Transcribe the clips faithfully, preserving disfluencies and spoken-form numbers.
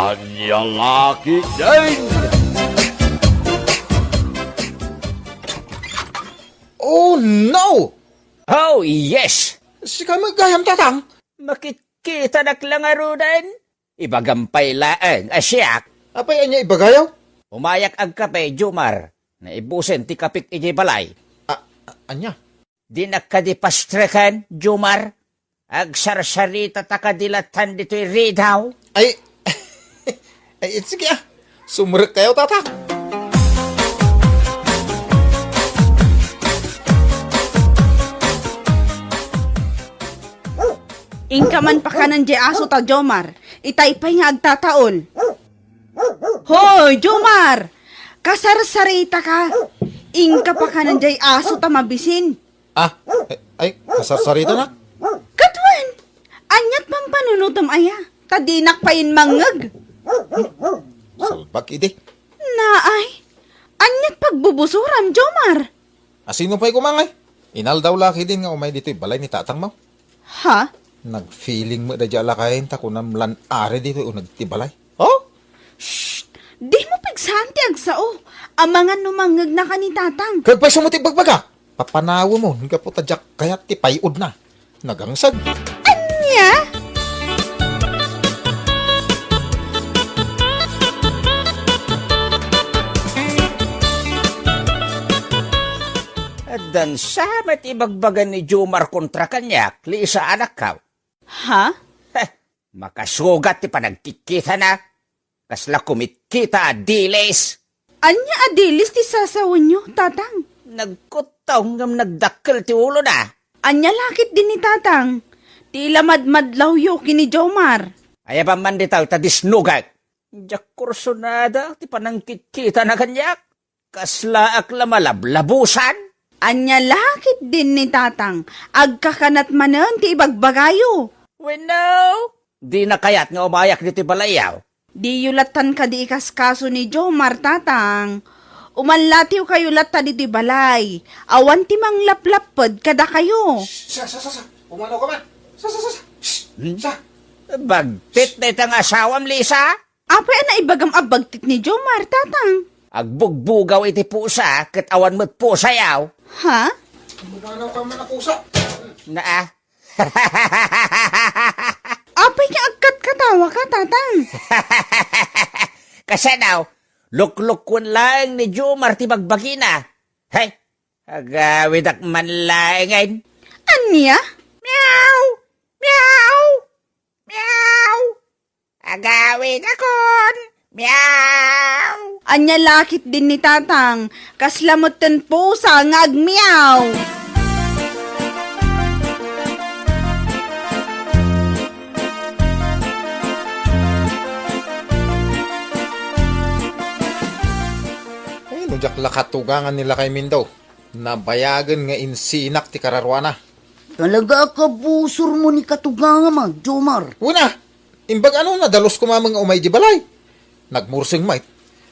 Ania la ketdin? Oh, no! Oh, yes! Sika met gayam, Tatang? Makitkitanak la ngaruden. Ibagam pay laeng a siak. Apay ania ibagayo? Umayak agkape, Jomar. Naibusen ti kapek idiay balay. A-, a-, ania? Dinak kadi pastreken, Jomar? Agsarsaritata kadi lattan ditoy ridaw? Ay, ay, sige, ah. Sumrekkayo, Tatang. Inka man pakanen diay aso ta, Jomar. Itay pay nga agtataol. Hoy, Jomar! Kasarsaritaka. Inka pakanen diay aso ta mabisin. Ah, ay, ay, kasarsaritana? Ket wen, aniat pampanunotem aya? Ta dinak pay mangngeg. Salbag idi. Naay, aniat pagbubusuram, Jomar? Asino pay koma ngay? Inaldaw la ketdin nga umay ditoy balay ni tatangmo. Ha? Nag-feeling met daydiay a lakayen ta kunam lan ari ditoy uneg ti balay. Oh? Shh! Dimo pigsaan ti agsao. Amangan no mangngegnaka ni tatang. Kagpayso met ti bagbagak. Papanawemon gapu ta diak kayat ti pay-odna. Nagangsag. Ania? Addan sa met ibagbaga ni Jomar kontra kaniak, Lisa, anakko. Ha? Heh, makasugat ti panagkitkitana. Kasla kumitkita a dilis. Ania a dilis ti sasawenyo, Tatang? Nagkuttong ngem nagdakkel ti ulona. Ania la ketdin ni Tatang? Ti ila madmadlawyo ken ni Jomar. Ayaban man ditaw ta disnogak. Diak kursunada ti panangkitkitana kaniak. Kaslaak la malablabusan? Ania la ketdin ni tatang? Agkakanat manen ti ibagbagayo. Wenno, dina kayat nga umayak ditoy balayyo. Diyo lattan kadi ikaskaso ni Jomar, tatang. Uman la ti kayo latta ditoy balay. Awan ti manglaplapped kadakayo. Sa, sa, sa, sa. Umano ka man. Sa, sa, sa, sa. Shh. Hmm? Sa. Bagtit dayta nga asawam, Lisa? Apay a naibagam a bagtit ni Jomar, tatang? Agbugbugaw iti pusa ket awan met pusayo. Ha? Bumanaw ka man a pusa. Naa. Apay nga agkatkatawa ka, tatang? Kasano? Luklukwen laeng ni Jomar ti bagbagina. Hay, agawidak man laengen. Ania? Meow! Meow! Meow! Agawidakon! Meow! Ania la ketdin ni tatang, kasla metten pusa nga agmeow. Ay, no diak la katugangan ni Lakay Mindo. Nabayagen nga insinak ti kararuana. Talaga a kabusormo ni katugangam, a, Jomar. Wen a, imbag ano, nadalus koma met nga umay di balay. Nagmurseng met,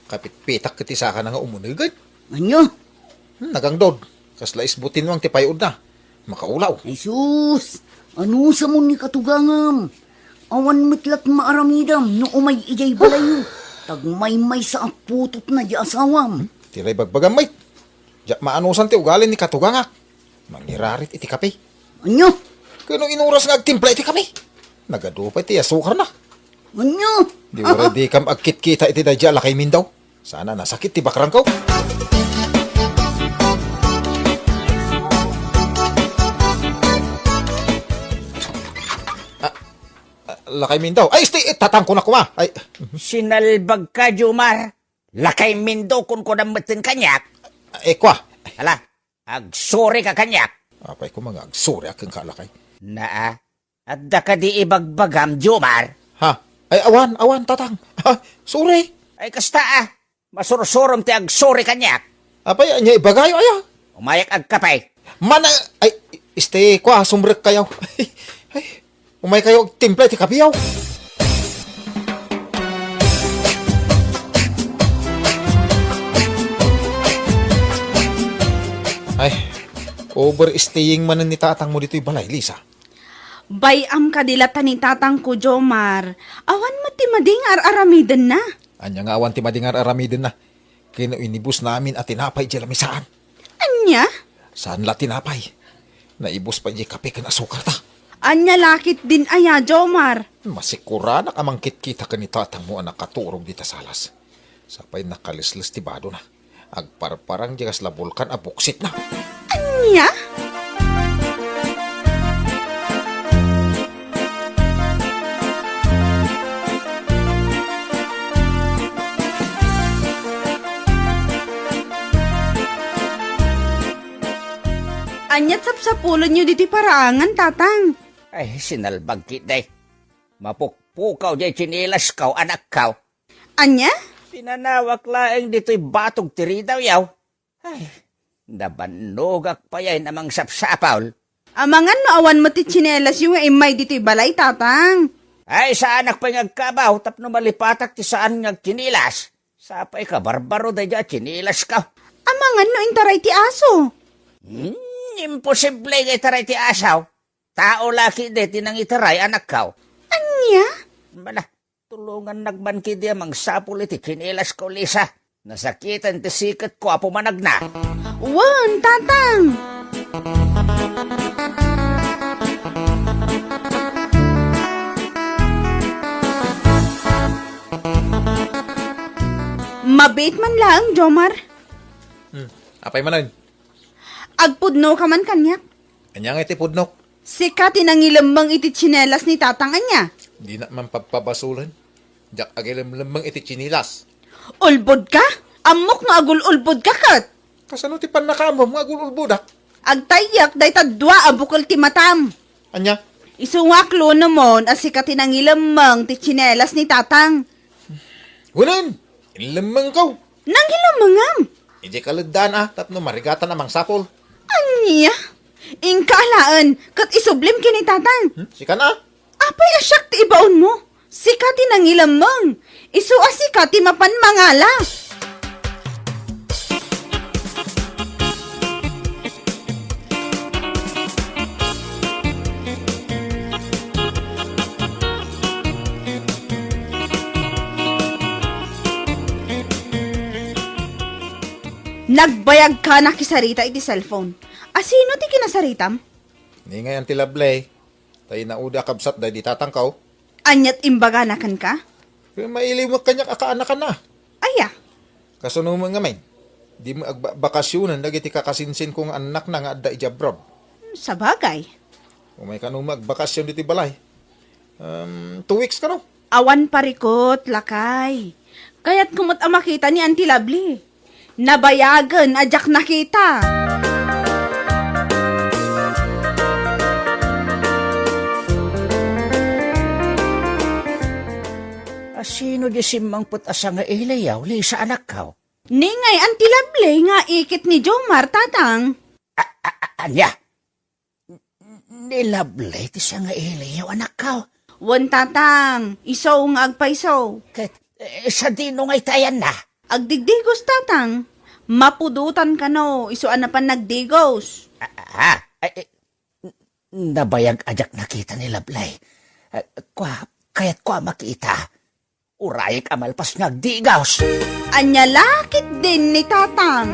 kapitpitak ket ti sakana nga umunegen. Ania? Hmm, nagangdod. Kasla isbo tinwang ti pay-odna. Makaulaw. Ay sus! Anusamon ni katugangam? Awan met la ti maaramidam no umay idiay balayyo. Tagmaymaysa a putotna di asawam. Hmm? Ti la ibagbagam met. Diak maanusan ti ugali ni katugangak. Mangirarit iti kape. Ania? Ket no inuras nga agtimpla iti kape, nagadu pay ti asukarna. Ania? Di uray dikam agkitkita iti daydiay a Lakay Mindo. Sana nasakit ti bakrangko. Ah, ah, Lakay Mindo. Ay, isti, eh, tatangko na koma. Ay. Sinalbagka, Jomar. Lakay Mindo, kunkunam metten kaniak. Eh, kua. Ala, agsurika kaniak. Apay koma nga agsuriak kenka, Lakay? Naa, adda kadi ibagbagam, Jomar? Ha? Ay, awan, awan, tatang. Ha? Sorry. Ay, kasta, ah. Masursurom ti agsuri kaniak. Apay, ania ibagayo, aya? Umayak agkape. Mana, ay, isti, kua, sumrekkayo. Ay, ay. Umaykayo agtimpla iti kapeyo. Ay, overstaying manen ni tatangmo ditoy balay, Lisa. Bay-am kadi latta ni tatangko, Jomar. Awan met ti madi nga ar-aramidenna. Ania nga awan ti madi nga ar-aramidenna? Ken no inibusna amin a tinapay idiay lamisaan. Ania? Saan la tinapay. Naibus pay idiay kape ken asukarta. Ania la ketdin aya, Jomar? Masikuranak a mangkitkita ken ni tatangmo a nakaturog dita salas. Sapay nakalisles ti badona. Agparparang diay kasla bulkan a buksitna. Ania? Ania ti sapsapulenyo ditoy paraangan, Tatang? Ay, sinalbag ketdi. Mapukpukaw diay tsinilasko, anakko. Ania? Pinanawak laeng ditoy batog ti ridawyo. Ay, nabannogak pay a mangsapsapul. Amangan no awan met ti tsinelasyo nga immay ditoy balay, Tatang. Ay, saanak pay nga agkabaw tapno malipatak ti saan nga agtsinilas. Sapay kabarbaro daydiay a tsinilasko. Amangan no intaray ti aso. Hmm, imposible nga itaray ti aso. Tao la ketdi ti nangitaray, anakko. Ania? Bala, tulongannak man ketdi a mangsapul iti tsinilasko, Lisa. Nasakiten ti siketko a pumanagna. Wen, Tatang! Mabiit man laeng, Jomar. Hmm, apay manen? Agpudnoka man kaniak. Ania ngay ti pudnok? Sika ti nangilemmeng iti tsinelas ni Tatang, ania? Dinak man pagpabasolen. Diak agilemmeng iti tsinelas. Ulbodka? Ammok nga agul-ulbodka ket. Kasano ti pannakaammom nga agul-ulbodak? Agtayyek dayta dua a bukel ti matam. Ania? Isu nga aklonemon a sika ti nangilemmeng ti tsinelas ni Tatang. Wen, inlemmengko. Nangilemmengam? Idiay kaleddaan a tapno marigatan a mangsapul. Ania? Inka alaen, ket isublim ken ni Tatang. Hmm? Sikan a? Apay a siak ti ibaonmo? Sika ti nangilemmeng. Isu a sika ti mapan mangala. Nagbayagka nakisarita iti cellphone. Asino ti kinasaritam? Ni ngay Auntie Lovely, tay naudi a kabsat daydi tatangko. Aniat imbagana kenka? Ket mailiw met kaniak a kaanakanna. Aya? Kasano met ngamin? Di met agbakasyonen dagiti kakasinsinko nga annakna nga adda idiay abroad. Sabagay. Umay kano met agbakasyon ditoy balay. Um, two weeks kano? Awan parikut, lakay. Kayatko met a makita ni Auntie Lovely. Nabayagen a diak nakita. Asino di simmangpet a sangailiyo, Lisa, anakko? Ni ngay Auntie Lovely nga ikit ni Jomar, Tatang. A-, a-, a-, ania? Ni Lovely ti sangailiyo, anakko? Wen, Tatang, isu nga agpayso. Ket, eh, sadino ngay ti ayanna? Agdigdigos, Tatang. Mapudotan kano, isu a napan nagdigos. Ah, ah, eh, eh, nabayag a diak nakita ni Lovely. Eh, kua, kayatko a makita. Urayek a malpas nga agdigos. Ania la ketdin ni Tatang?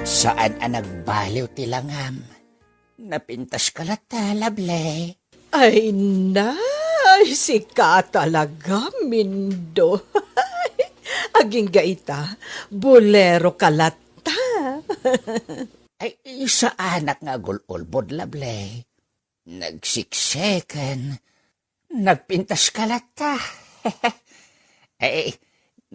Saan a nagbaliw ti langam. Napintaska latta, Lovely. Ay, nay, sika talaga, Mindo. Agingga ita, bolero ka latta. Ay, saanak nga agul-ulbod, Lovely. Nagsikseken, nagpintaska latta. Eh,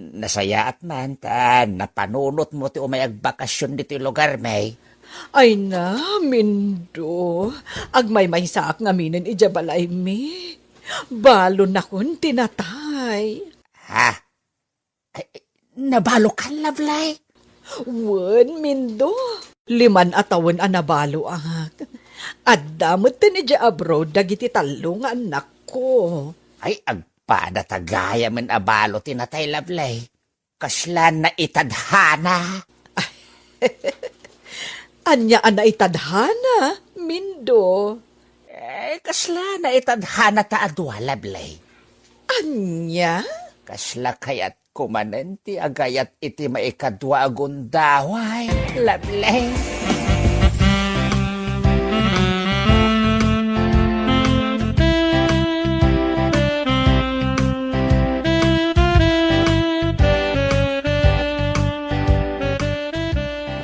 nasayaat man ta napanunotmo ti umay agbakasyon ditoy lugarmi. Ay na, Mindo, agmaymaysaak ngaminen idiay balaymi. Balonakon ti natay. Ha? Ay, nabalokan, Lovely? Wen, Mindo. Liman a tawen a nabaloak. Adda metten idiay abroad dagiti tallo nga annakko. Ay, agpada ta gayamen a balo ti natay, Lovely. Kasla naitadhana. Ay, Ania a naitadhana, Mindo? Eh, kasla naitadhana ta a dua, Lovely. Ania? Kasla kayatko manen ti agayat iti maikadua a gundaway, Lovely.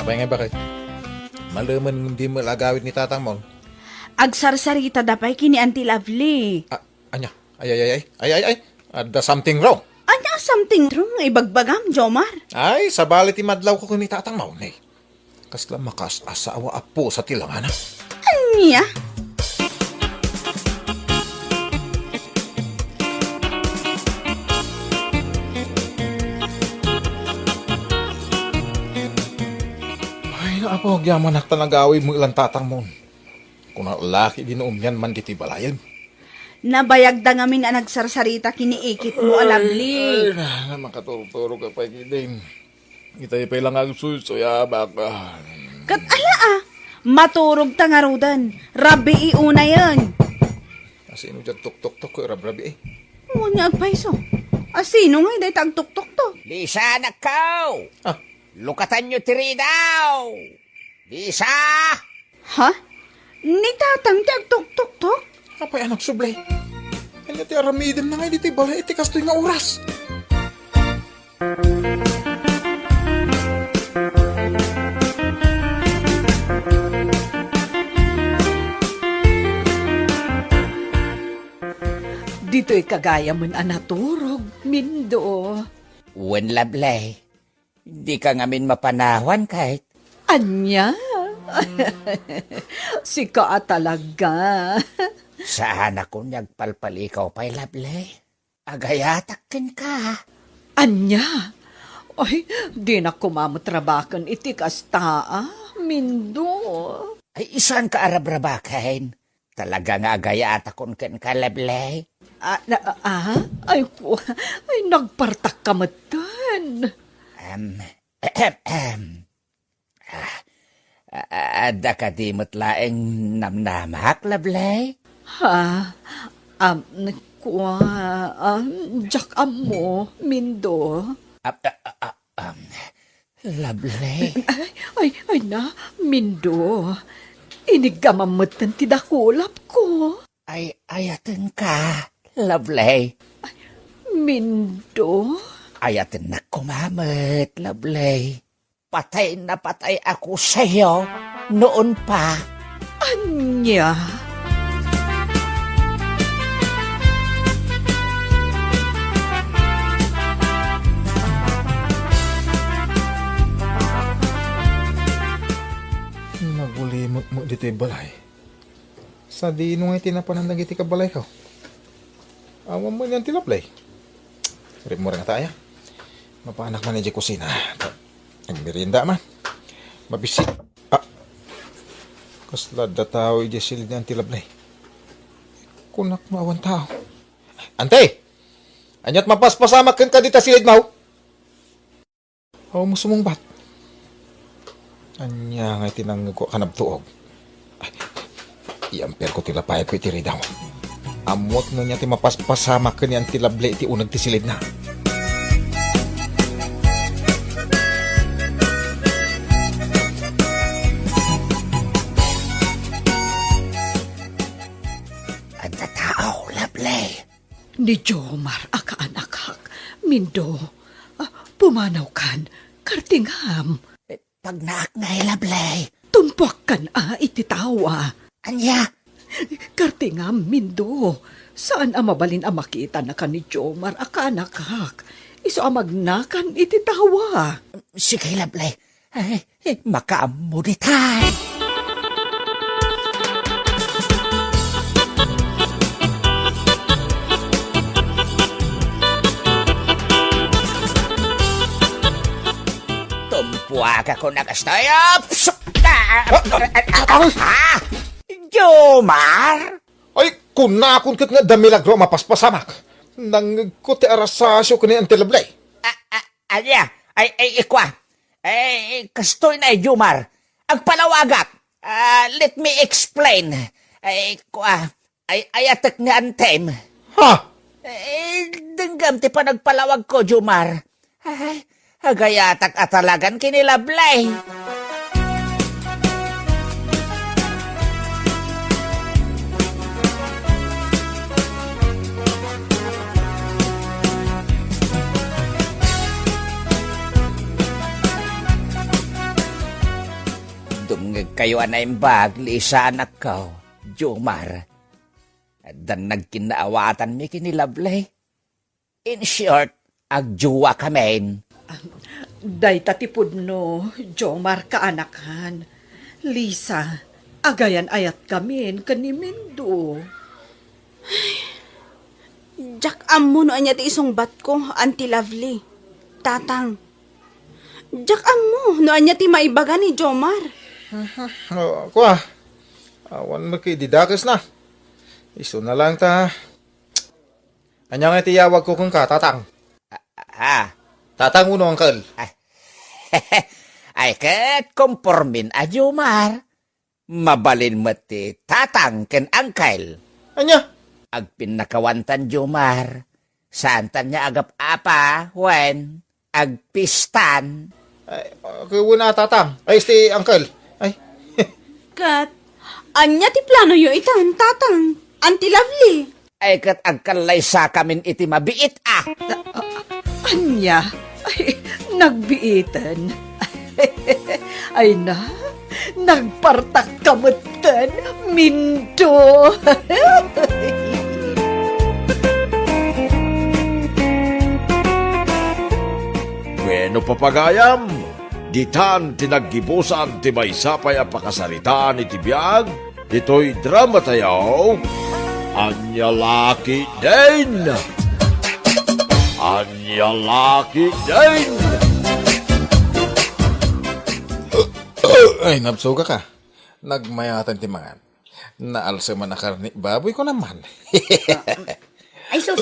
Apay ngay, bakit? Malemen dimo la agawid ni tatangmo? Agsarsarita da pay ken ni Auntie Lovely. Ah, ania? Ay, ay, ay, ay. Ay, ay, ay. Adda something wrong. Ania something wrong nga ibagbagam, Jomar? Ay, sabali ti madlawko ken ni tatangmo, ne. Kasla makaas-asawa a pusa ti langana. Ania? Ay, naapo, agyamanak ta nagawidmo ilan tatangmo. Kuna laki di naunian man ditoy balayem. Nabayagda ngamin a nagsarsarita ken ni ikitmo a Lovely. Ay, na, na, makaturturog ka pay, Kiding. Itay pay lang agsuysuyamak. Ah. Ket ala a, maturogta ngaruden. Rabii unayen. Asino diay tuktuktok, rabrabii? Wen nga agpayso. Asino ngay dayta agtuktuktok? Lisa, anakko! Ah. Lukatanyo ti ridaw! Lisa! Ha? Ni tatang ti agtuktuktok? Apay a nagsublay? Ania ti aramidem na ngay ditoy balay iti kastoy nga oras? Ditoy ka gayamen a naturog, Mindo. Wen, Lovely. Dika ngamin mapanawan, ket. Ania? Sika a talaga. Saanakon nga agpalpalikaw pay, Lovely. Agayatak kenka. Ania? Ay, dinak koma met rabaken iti kasta, a, Mindo. Ay, saanka a rabrabaken? Talaga nga agayatakon kenka, Lovely. Ah, na, ah, ay, ku-, ay, nagpartakka metten. Em, ehem, em. Ah, a-, a-, adda kadi met laeng namnamak, Lovely? Ha? Am, kua-, ah, diak ammo, Mindo. Ah, ah, ah, ah, am, Lovely. Ay, ay, ay na, Mindo. Iniggamam metten ti dakulapko. Ay, ayatenka, Lovely. Ay, Mindo. Ayatennak koma met, Lovely. Patay na patay ako sa'yo noon pa. Ania? Nagulimekmo ditoy balay. Sadino ngay ti napanan dagiti kabalayko? Awan man yan ti Lovely. Rimmuring ta aya. Mapaanak man idiay kusina. Agmerienda man. Mabisi-, ah. Kasla adda tao idiay silid ni Auntie Lovely. Kunak no awan tao. Ante! Aniat mapaspasamak kenka dita silidmo? Awan mo sumungbat. Ania ngay ti nangngegko a kanabtuog? Ay, iamperko ti lapayko iti ridaw. Ammoak no ania ti mapaspasamak ken ni Auntie Lovely iti uneg ti silidna. Adda tao, Lovely. Ni Jomar a kaanakak, Mindo. Ah, pumanawkan, kartingam. Eh, pagnaak ngay, Lovely. Tumpuakkan a iti tao a. Ania? Kartingam, Mindo. Saan a mabalin a makitannaka ni Jomar a kaanakak. Isu a magnakan iti tao a. Sige, Lovely. Ay, eh, makaammo ditay. Tumpuagakon a kastoy. Ups! Ah! Ah! Ah! Ah! Jomar! Ay, kunakon ket nga adda milagro a mapaspasamak. Nangngegko ti arasasio ken ni Auntie Lovely. Ah, ah, ania? Ay, ay, ikua. Eh, kastoy na, Jomar. Agpalawagak. Ah, let me explain. Ay, kua, ay, ayatek ni Antem. Ha? Eh, denggem ti panagpalawagko, Jomar. Ay, agayatak a talagan ken ni Lovely. Dumngegkayo a naimbag, Lisa, anakko, Jomar. Addan nagkinnaawatanmi ken ni Lovely. In short, agjowa kamin. Dayta ti pudno, Jomar, kaanakan. Lisa, agayan-ayat kamin ken ni Mindo. Diak ammo no ania ti isungbatko, Auntie Lovely. Tatang. Diak ammo no ania ti maibaga ni Jomar. Oh, kua. Awan met ket idi dakesna. Isuna lang ta. Ania ngay ti iyawagko kenka, Tatang? Ah, ah. Tatang wenno Uncle? Ay, ay, ket kompormin a, Jomar. Mabalin met ti Tatang ken Uncle. Ania? Agpinnakawantan, Jomar. Saantan nga agap-apa wen agpistan. Ay, ket wen a, Tatang. Ay, isti, Uncle. Ay. Ket, ania ti planoyo itan, Tatang? Auntie Lovely? Ay, ket agkallaysakamin iti mabiit a. Ania? Ay, nagbiiten. Ay na, nagpartakka metten, Mindo. Bueno, papagayam, ditan ti naggibusan ti maysa pay a pakasaritaan iti biag ditoy dramatayo, Ania La Ketdin! Ania La Ketdin! Ay, nabsogak a. Nagmayatan ti mangan. Naalseman a karne baboy, kunam man. Ay sus,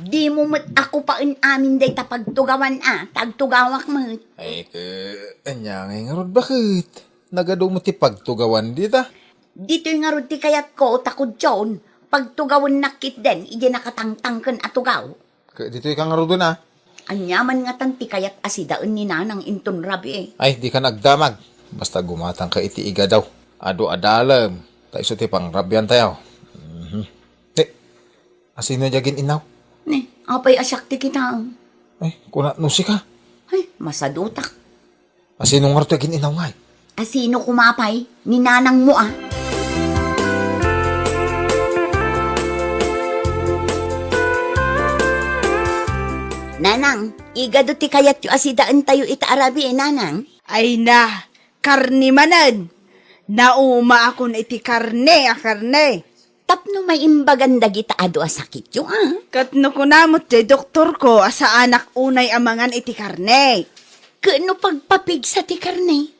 dimo met a kupaen amin dayta pagtugawan a, ta agtugawak met. Ay, ket, ania ngay ngarud baket? Nagadu met ti pagtugawan dita. Ditoy ngarud ti kayatko, ta kudion, pagtugawennak ketdin idiay nakatangtangken a tugaw. Ket ditoyka ngaruden a. Ania man ngatan ti kayat a sidaen ni Nanang inton rabii? Ay, dika agdamag. Basta gumatangka iti igado. Adu a dalem, ta isu ti pangrabiantayo. Mhm. Ti, asino diay agin-innaw? Ni, apay a siak ti kitaem? Ay, kunat no sika? Ay, masadutak. Asino ngarud ti agin-innaw ngay? Asino koma pay? Ni nanangmo a. Nanang, igado ti kayatyo a sidaentayo ita a rabii, Nanang? Ay na, karne manen. Naumaakon iti karne a karne. Tapno maimbagan dagita adu a sakityo, a? Ket no kuna met ti doktorko a saanak unay a mangan iti karne. Ket no pagpapigsa ti karne?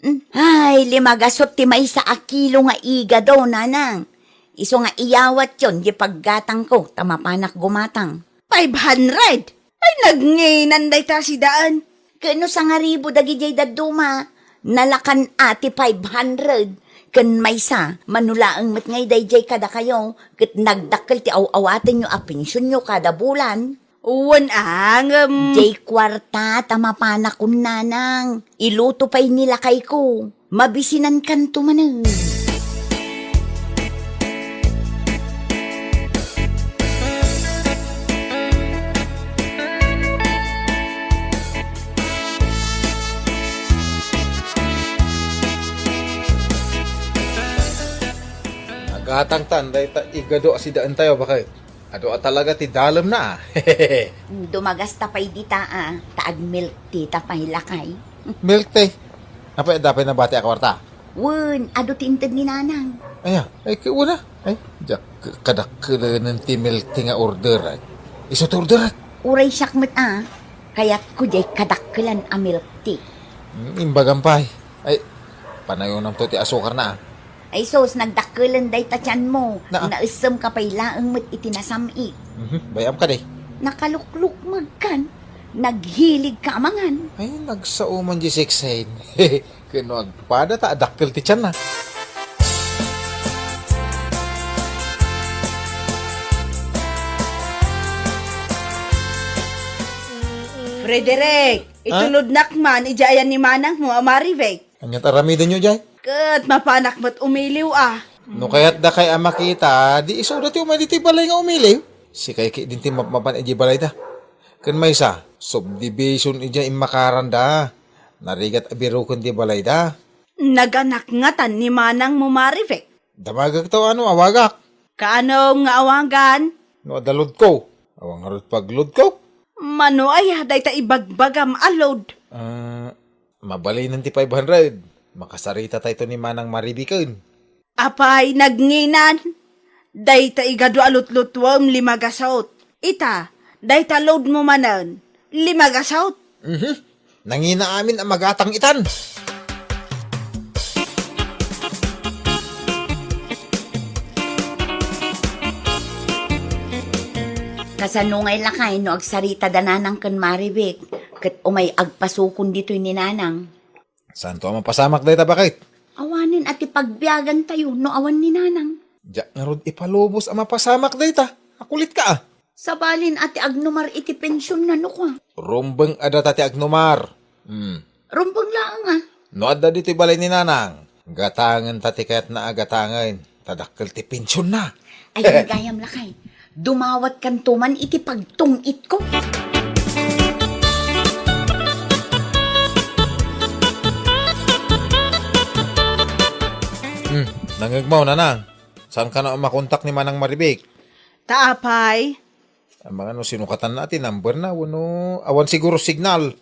Mm, ay, limagasut ti maysa a kilo nga igado, Nanang. Isu nga iyawatyon di paggatangko ta mapanak gumatang. Five hundred? Ay, nagnginan dayta sidaen. Ket no sangaribu dagidiay dadduma, nalakan a ti five hundred. Ken maysa, mano laeng met ngay daydiay kadakayo, ket nagdakkel ti aw-awatenyo a pensionyo kada bulan. Wen a, ngem. Diay kuarta ta mapanakon, Nanang. Iluto pay ni lakayko. Mabisinankanto manen. Nagatangtan dayta igado a sidaentayo, baket. Adu a talaga ti dalemna, a. Dumagasta pay dita, a, ta ag-milk tea ta pay, lakay. Milk tea? Apay, adda pay nabati a kuarta? Wen, adu ti inted ni Nanang. Aya, ay, ket wen a. Ay, diak k-, kadakkelenen ti milk tea nga order, ay. Isu ti order, ay. Uray siak met, a. Kayatko diay kadakkelan a milk tea. Mm, imbagam pay. Ay, panayonamto ti asukarna, a. Ay sus, nagdakkelen dayta tianmo. Na, a. Naessemka pay laeng met iti nasam-it. Mhm, bay-am kadi? Nakaluklukmegkan. Naghilig ka amangan. Ay, nagsao man di sexen. Ken no agpada ta adakkel ti tianna. Frederick, ha? Itulodnak man idiay ayan ni manangmo a Maribek. Ania't aramidenyo idiay? Ket mapanak met umiliw a. No kayatdakay a makita, di isuda ti umay ditoy balay nga umiliw. Sikay ketdin ti mapmapan idiay balayda. Ken maysa, subdivision idiay immakaranda. Narigat a biroken ti balayda. Naganak ngatan ni manangmo Maribek? Damagek to ano, awagak. Kaano nga awagan? No adda load ko. Awan ngarud pag-load ko. Mano aya dayta ibagbagam a load? Ah, mabalinen ti five hundred. Makasarita tayo ni Manang Maribiken. Apay, nagnginan? Dayta igadu a lutlutuem, lima gasot. Ita, dayta load mo manen, lima gasot. Mhm. Nangina amin a magatang itan. Kasano ngay lakay no agsarita da nanang ken Maribek, ket umay agpasukon ditoy ni nanang? Santo a mapasamak dayta, baket? Awanen a ti pagbiagan tayo no awan ni nanang. Diak ngarud ipalubos a mapasamak dayta. Akulit ka, ah. Sabalin a ti agnumar iti pensionna no kua. Rumbeng a data ti agnumar. Hmm. Rumbeng laeng, ah. No adda ditoy balay ni nanang, gatangen ta ti kayatna a gatangen. Ta dakkel ti pensionna. Ay, gayam lakay. Dumawatkanto man iti pagtung-itko. Hmm, nangngegmo, nanang. Saan ka na makontak ni Manang Maribek? Ta apay? Amangan no sinukatanna ti numberna wenno awan siguro signal.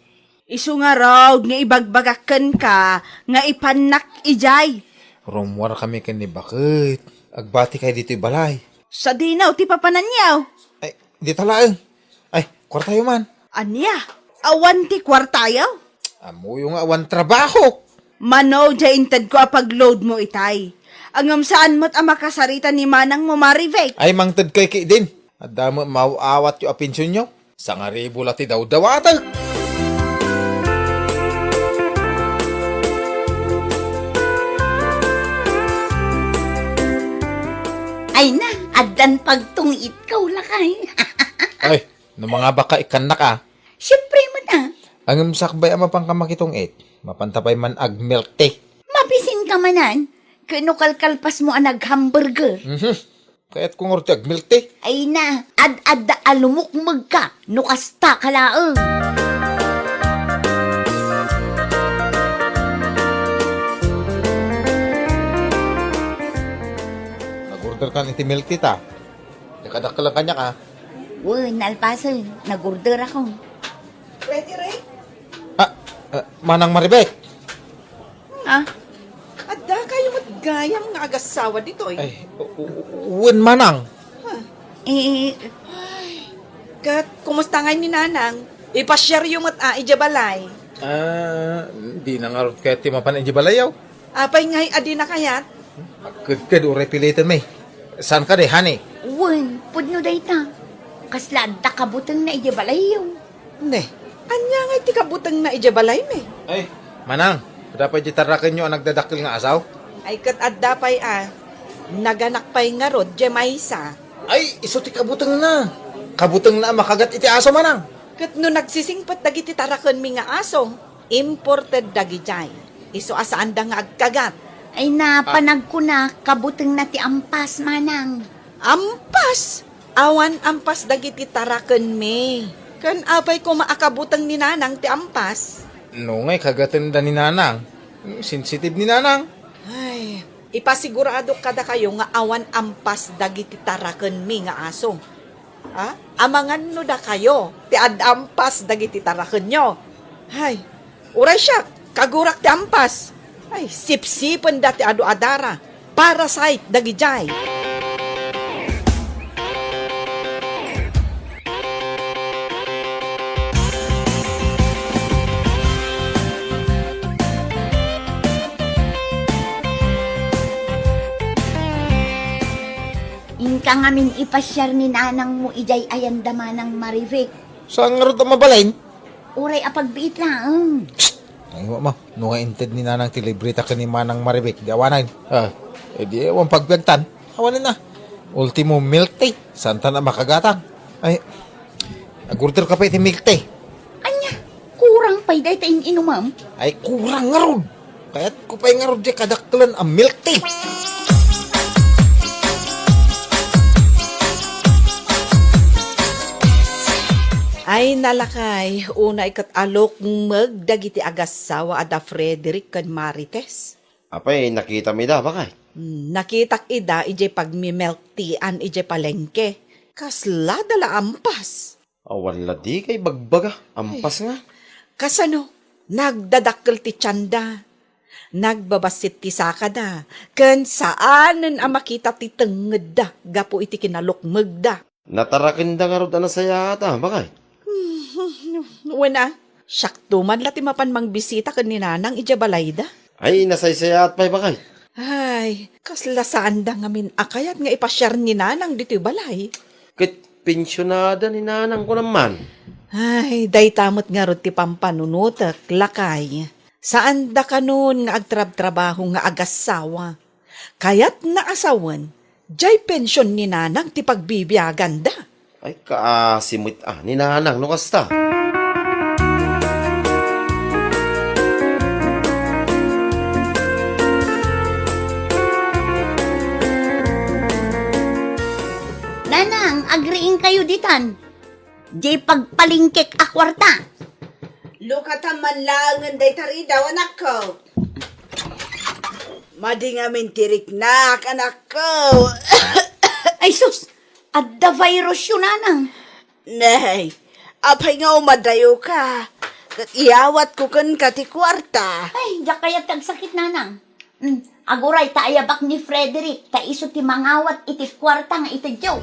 Isu ngarud nga ibagbagak kenka nga ipannak idiay. Rummuarkami ken ni baket. Agbatikay ditoy balay. Sadino ti papananyo? Ay, dita laeng. Ay, kuartayo man. Ania? Awan ti kuartayo? Ammoyo nga awan trabaho. Mano diay intedko a pag-load mo itay. Ngem saan met a makasarita ni manangmo Maribek. Ay, mangted kay ki din. Adda met maaw-awatyo a pensionyo. Sangaribu la ti dawdawatek. Ay na, addan pagtung-itko lakay. Ay, no mangabak ka ikkannak, ah. Siempre met, ah. Ngem sakbay a mapanka makitong-it, mapanta pay man ag-milk tea. Mabisin ka manen, ket no kalkalpas mo a nag-hamburger. Mhm. Kayat ko ngarud ti ag-milk tea. Ay na, ad-adda a lumukmeg ka, no kasta ka laeng. Nag-order kan iti milk tea ta. Di kadakkel kaniak, ah. Wen, nalpasen, nag-order ako. Ready, Ray? Ah, ah, Manang Maribek. Ah, adda kayo met gayam nga agasawa ditoy. Ay, u-, u-, u-, wen, Manang. Huh. Eh, ay, ket kumusta ngay ni Nanang? Ipasiaryo met a idiay balay. Ah, di na ngarud kayat ti mapan idiay balay, yaw. Apay ngay a di na kayat? Agkedked, uray piliten mi. Saan ka di, honey? Wen, pudno dayta. Kasla adda kabutengna idiay balayyo. Ne, ania ngay ti kabutengna idiay balaymi? Ay, Manang, adda pay di tarakenyo a nagdadakkel nga asaw? Ay, ket adda pay a. Naganak pay ngarud, diay maysa. Ay, isu ti kabutengna. Kabutengna a makagat iti aso, Manang. Ket no nagsisingpet dagiti tarakenmi nga aso, imported dagidiay. Isu a saanda nga agkagat. Ay na, ah, panagkuna, kabutengna ti ampas, Manang. Ampas? Awan ampas dagiti tarakenmi. Ken apay koma a kabuteng ni Nanang ti ampas? No ngay kagatenda ni Nanang, sensitive ni Nanang. Ay, ipasiguradok kadakayo nga awan ampas dagiti tarakenmi nga aso. Ha? Amangan no dakayo ti ad-ampas dagiti tarakenyo. Hay, uray siak, kagurak ti ampas. Ay, sipsipenda ti adu a dara. Parasite dagidiay. Inka ngamin ipasiar ni nanangmo idiay ayan da Manang Maribek. Saan ngarud a mabalin? Uray a pagbiit laeng. Psst! Ay, wa ma. No nga inted ni Nanang ti libreta ken ni Manang Maribek, di awanen. Ah, e di awan pagbiagtan. Awanen na. Ultimo milk tea. Saan ta na makagatang? Ay, agorder ka pay ti milk tea. Ania? Kurang pay dayta in-inumam? Ay, kurang ngarud. Kayatko pay ngarud diay kadakkelen a milk tea. Ay, nalakay, unay ket a lukmeg dagiti agassawa a da Frederick ken Marites. Apay, nakitam ida, bakay? Hmm, nakitak ida idiay pagmi-milk tea-an idiay palengke. Kaslada la ampas. Awan la dikay bagbaga, ampas nga. Kasano? Nagdadakkel ti tianda. Nagbabassit ti sakada. Ken saanen a makita ti tengngedda gapu iti kinalukmegda. Natarakenda ngarud a nasayaat a, bakay? Wen a, siakto man la ti mapan mangbisita ken ni Nanang idiay balayda. Ay, nasaysayaat pay, bakay? Ay, kasla saanda ngamin a kayat nga ipasiar ni Nanang ditoy balay. Ket pensionada ni Nanang, kunam man. Ay, dayta met ngarud ti pampanunotek, lakay. Saanda kanon nga agtrabtrabaho nga agassawa. Kayatna a sawen, diay pension ni Nanang ti pagbibiaganda. Ay, kaasi met a ni Nanang no kasta. Nanang, agriingkayo ditan. Diay pagpalingkek a kuarta. Lukatan man laengen dayta ridaw, anakko. Madi ngamin ti riknak, anakko. Ay sus, adda virusyo, Nanang. Nay, apay nga umadayoka? Ket iyawatko kenka ti kuarta. Ay, diak kayat ti agsakit, Nanang. Hmm, aguray ta ayabak ni Frederick, ta isu ti mangawat iti kuarta nga itedyo.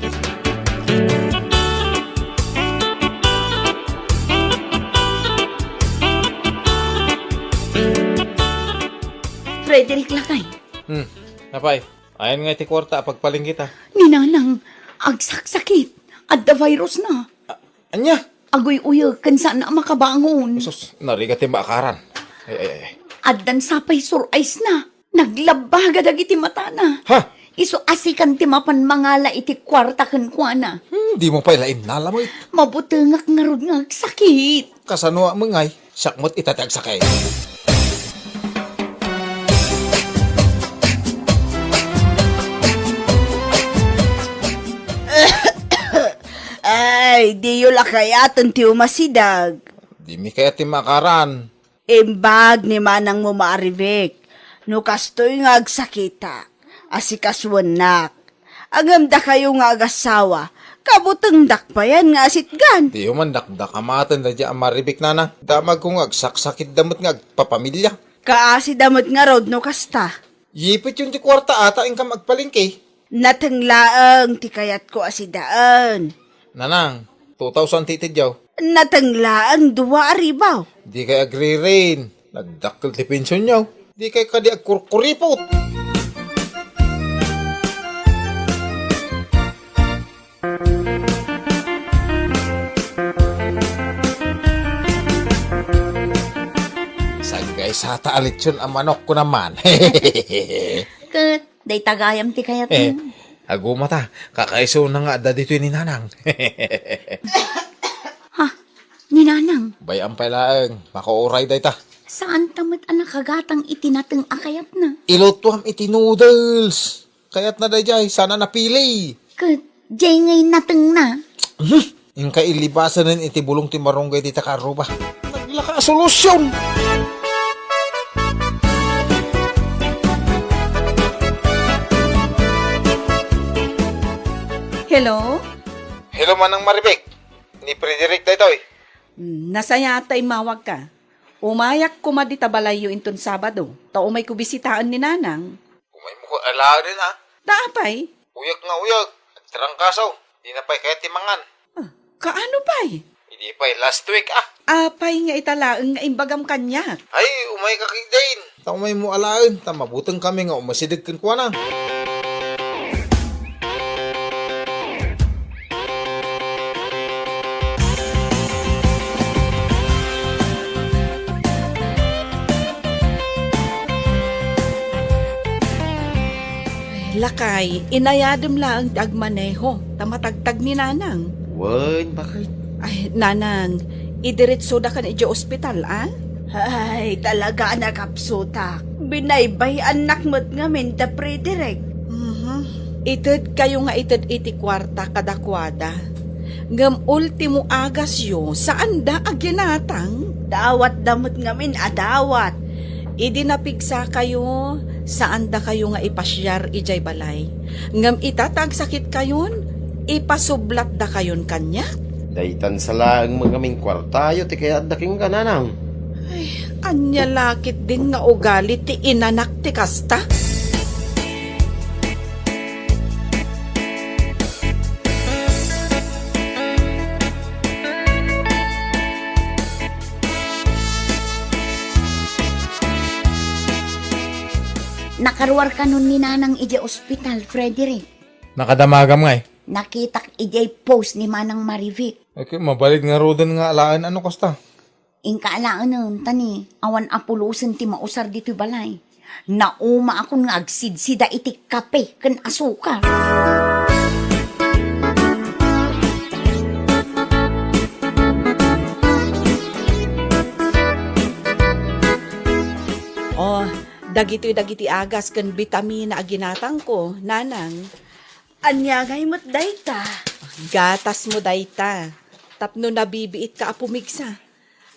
Frederick, lakay. Hmm, apay, ayan nga iti kuarta a pagpalingkita. Ni Nanang, agsaksakit. Adda virus na. A-, ania? Aguy-uyek ken saan a makabangon. Sus, narigat ti maakaran. Ay, ay, ay. Addan sapay sur-eyes na. Naglabbaga dagiti matana. Ha? Isu a sikan ti mapan mangala iti kuarta kenkuana. Hmm, dimo pay la innala met. Mabutengak ngarud nga agsakit. Kasano a mengay? Siak met ita ti agsakit. Ay, diyo la kayaten ti umasidag. Dimi kayat ti maakaran. Imbag ni manangmo, Maribek, no kastoy nga agsakitak, asikasuennak. Ngem dakayo nga agassawa, kabutengdak payen nga asitgan. Diyo man dakdakamaten daydiay a Maribek, Nanang. Damagko nga agsaksakitda met nga agpapamilia. Kaasida met ngarud no kasta. Yipetyon ti kuarta a ta inkam agpalengke. Nateng laeng ti kayatko a sidaen. Nanang, two thousand ti itedyo. Nateng laeng dua a ribu. Dikay agririn. Nagdakkel ti pensionyo. Dikay kadi agkurkuripot. Saggaysata a litson a manok, kunam man. Ket dayta gayam ti kayatmo. Eh, agumata, kakaisuna nga adda ditoy ni Nanang. Ha? Ni Nanang? Bay-am pay laeng, makauray dayta. Saanta met a nakagatang iti nateng a kayatna? Ilutuam iti noodles. Kayatna daydiay, saan a napili. Ket diay ngay natengna. Hmm. Inka ilibasanen iti bulong ti marunggay dita karruba. Naglaka a solusyon! Hello? Hello, Manang Maribek. Ni Frederick daytoy. Hmm, nasayaat ta immawagka. Umayak koma dita balayyo inton Sabado, ta umayko bisitaen ni Nanang. Umaymo koma alaen, a? Ta apay? Uyak nga uyak. Agtrangkaso. Dina pay kayat ti mangan. Ah, kaano pay? Idi pay last week, a. Apay nga ita laeng nga imbagam kaniak? Ay, umayka ketdin. Ta umaymo alaen, ta mabutengkami nga umasideg kenkuana. Dakay, inayadem laeng ti agmaneho, ta matagtag ni Nanang. Wen, bakit? Ay, Nanang, idiretsodakan idiay ospital, a? Ay, talaga a nakapsutak. Binaybay-annak met ngamin da Frederick. Mhm. Itedkayo nga ited iti kuarta kadakuada. Ngem ultimo agasyo, saanda a ginatang. Dawatda met ngamin a dawat. Idi napigsakayo, saandakayo nga ipasiar idiay balay. Ngem ita ta agsakitkayon, ipasublatdakayon kaniak. Daytan sa laeng met ngamin kuartayo ti kayatda kenka, Nanang. Ay, ania la ketdin nga ugali ti inanak ti kasta? Nakaruarkanon ni Nanang idiay ospital, Frederick. Nakadamagam ngay? Nakitak idiay post ni Manang Marivic. Okay, mabalin ngaruden nga alaen no kasta. Inka alaenen, ta ni, awan a pulosen ti mausar ditoy balay. Naumaakon nga agsidsida iti kape ken asukar. Oh, dagitoy dagiti agas ken bitamina a ginatangko, Nanang. Ania ngay met dayta? Gatasmo dayta. Tapno nabibiitka a pumigsa.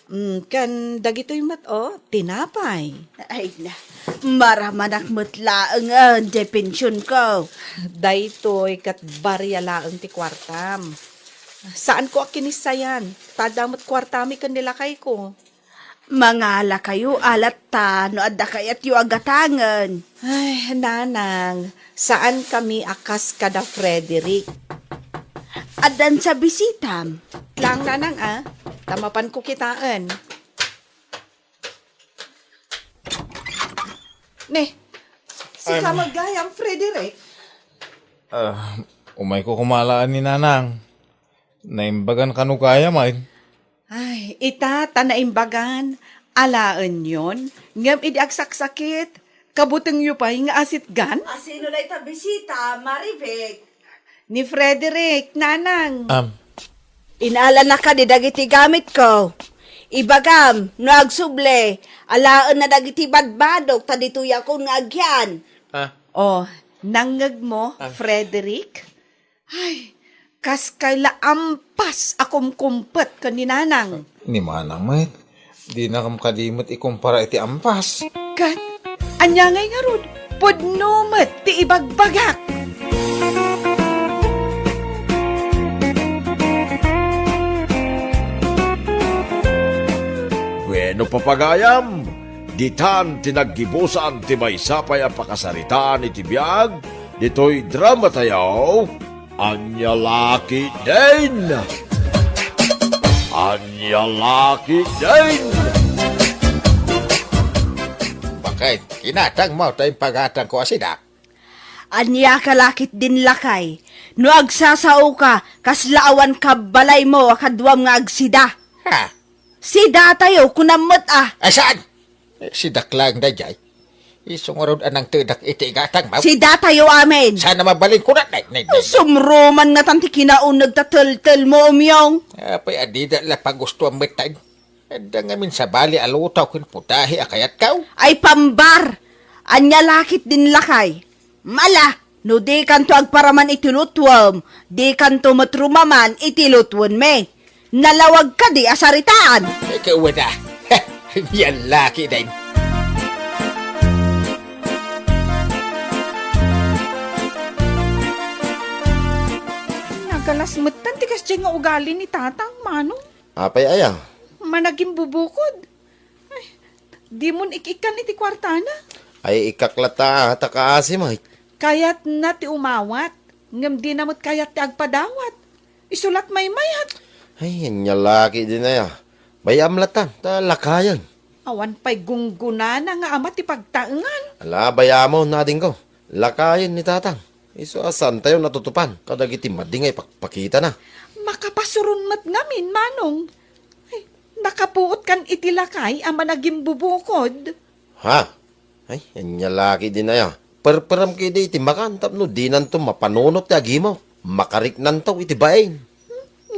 Mm, ken dagitoy met, oh, tinapay. Ay na, maramanak met laengen ti pensionko. Daytoy ket baria laeng ti kuartam. Saanko a kinissayan, ta adda met kuartami ken ni lakayko. Mangalakayo a latta no adda kayatyo a gatangen. Ay, Nanang, saankami a kas kada Frederick. Addan sa bisitam. Lang, Nanang, a, ta mapanko kitaen. Ne, sika Ay, met gayam, Frederick? Ah, umayko koma alaen ni Nanang. Naimbagan kano gayam, ay? Ay, ita ta naimbagan, alaenyon, ngem idi agsaksakit, kabutengyo pay nga asitgan? Asino dayta bisita, Marivic? Ni Frederick, Nanang. Am. Inalana kadi dagiti gamitko. Ibagam, no agsubli, alaenna dagiti badbadok, ta ditoyakon nga agian. Ah. Oh, nangngegmo, Ah. Frederick? Ay, kas kayla ampas a kumkumpet ken ni Nanang. Ni Manang met, dinakam kadi met ikumpara iti ampas. Ket, ania ngay ngarud, pudno met ti ibagbagak. Bueno, papagayam, ditan ti naggibusan ti maysa pay a pakasaritaan iti biag ditoy drama tayo. Ania la ketdin? Ania la ketdin? Bakit? Kinatangmo ta impagatangko a sidak? Ania ka la ketdin, lakay? No agsasaoka, kasla awan kabbalaymo a kaduam nga agsida. Ha? Sidatayo, kunam met a. Ay, saan? Eh, sidak laeng daydiay. Isu ngarud a nangtedak iti igatangmo. Sidatayo amin. Saan a mabalin kunam, nay, nay, nay. Sumruman ngatan ti kinauneg ta teltelmo, Umyong. Apay a dida la pagustuam metten. Adda ngamin sabali a luto ken putahe a kayatko. Ay, pambar! Ania la ketdin, lakay? Mala, no dikanto agparaman iti lutuem, dikanto met rumaman iti lutuenmi. Nalawag kadi a saritaan? Ikaw da. Yan laki din. Nagalas metten ti kasdiay nga ugali ni Tatang, Manong. Apay aya? Managimbubukod. Ay, dimon ik-ikkan iti kuartana. Ay, ikkak latta, ta kaasi met. Kayatna ti umawat, ngem dina met kayat ti agpadawat. Isu lat maymayat. Ay, ania la ketdin aya. Bay-am latta, ta lakayen. Awan pay gunggonana nga ama ti pagtaengan. Ala, bay-amon, adingko. Lakayen ni Tatang. Isu a saantayo natutupan kadagiti madi nga ipakpakitana. Makapasuron met ngamin, Manong. Ay, nakapuotkan iti lakay a managimbubukod. Ha? Ay, ania la ketdin aya. Perperam ketdi iti makan tapno dinanto mapanunot ti agimo. Makariknanto iti bain.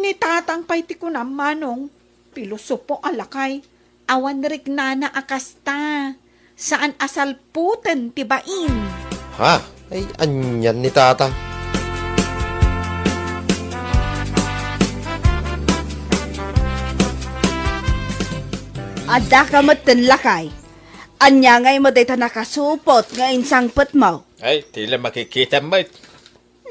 Ni tatang pay ti kunam, Manong. Pilosopo a lakay. Awan riknana a kasta. Saan a salputen ti bain. Ha? Ay, anian ni tatang? Addaka metten, lakay. Ania ngay met dayta nakasupot nga insangpetmo? Ay, ti la makikitam met.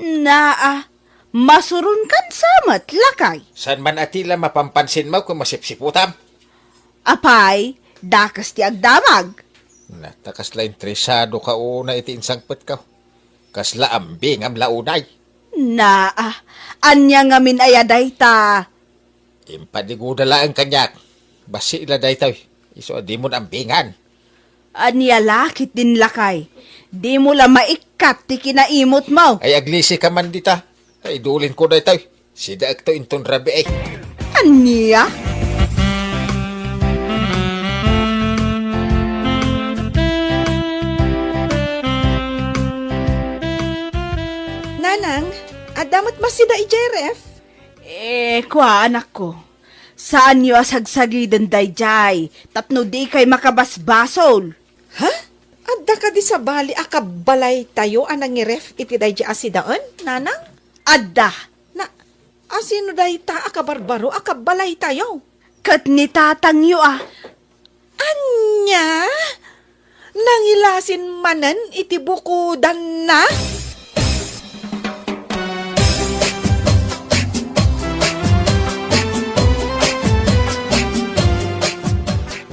Naa, masuronkan sa met, lakay. Saan man a ti la mapampansinmo ken masipsiputam? Apay, dakes ti agdamag. Na, ta kasla interesado ka unay iti insangpetko. Kasla ambingam la unay. Naa, ania ngamin aya dayta? Impadiguda laeng kaniak. Bassit la daytoy. Isu a dimon ambingan. Ania la ketdin, lakay? Dimo la maikkat ti kinaimutmo. Ay, aglisika man dita. Ay, idulinko daytoy. Sidaekto inton rabii. Ania? Nanang, adda met masida idiay ref? Eh, kua, anakko. Saanyo a sagsagiden daydiay tapno dikay makabasbasol. Ha? Adda kadi sabali a kabbalaytayo a nangiref iti daydiay a sidaen, Nanang? Adda. Na, asino dayta a kabarbaro a kabbalaytayo? Ket ni tatangyo a. Ania? Nangilasin manen iti bukodanna?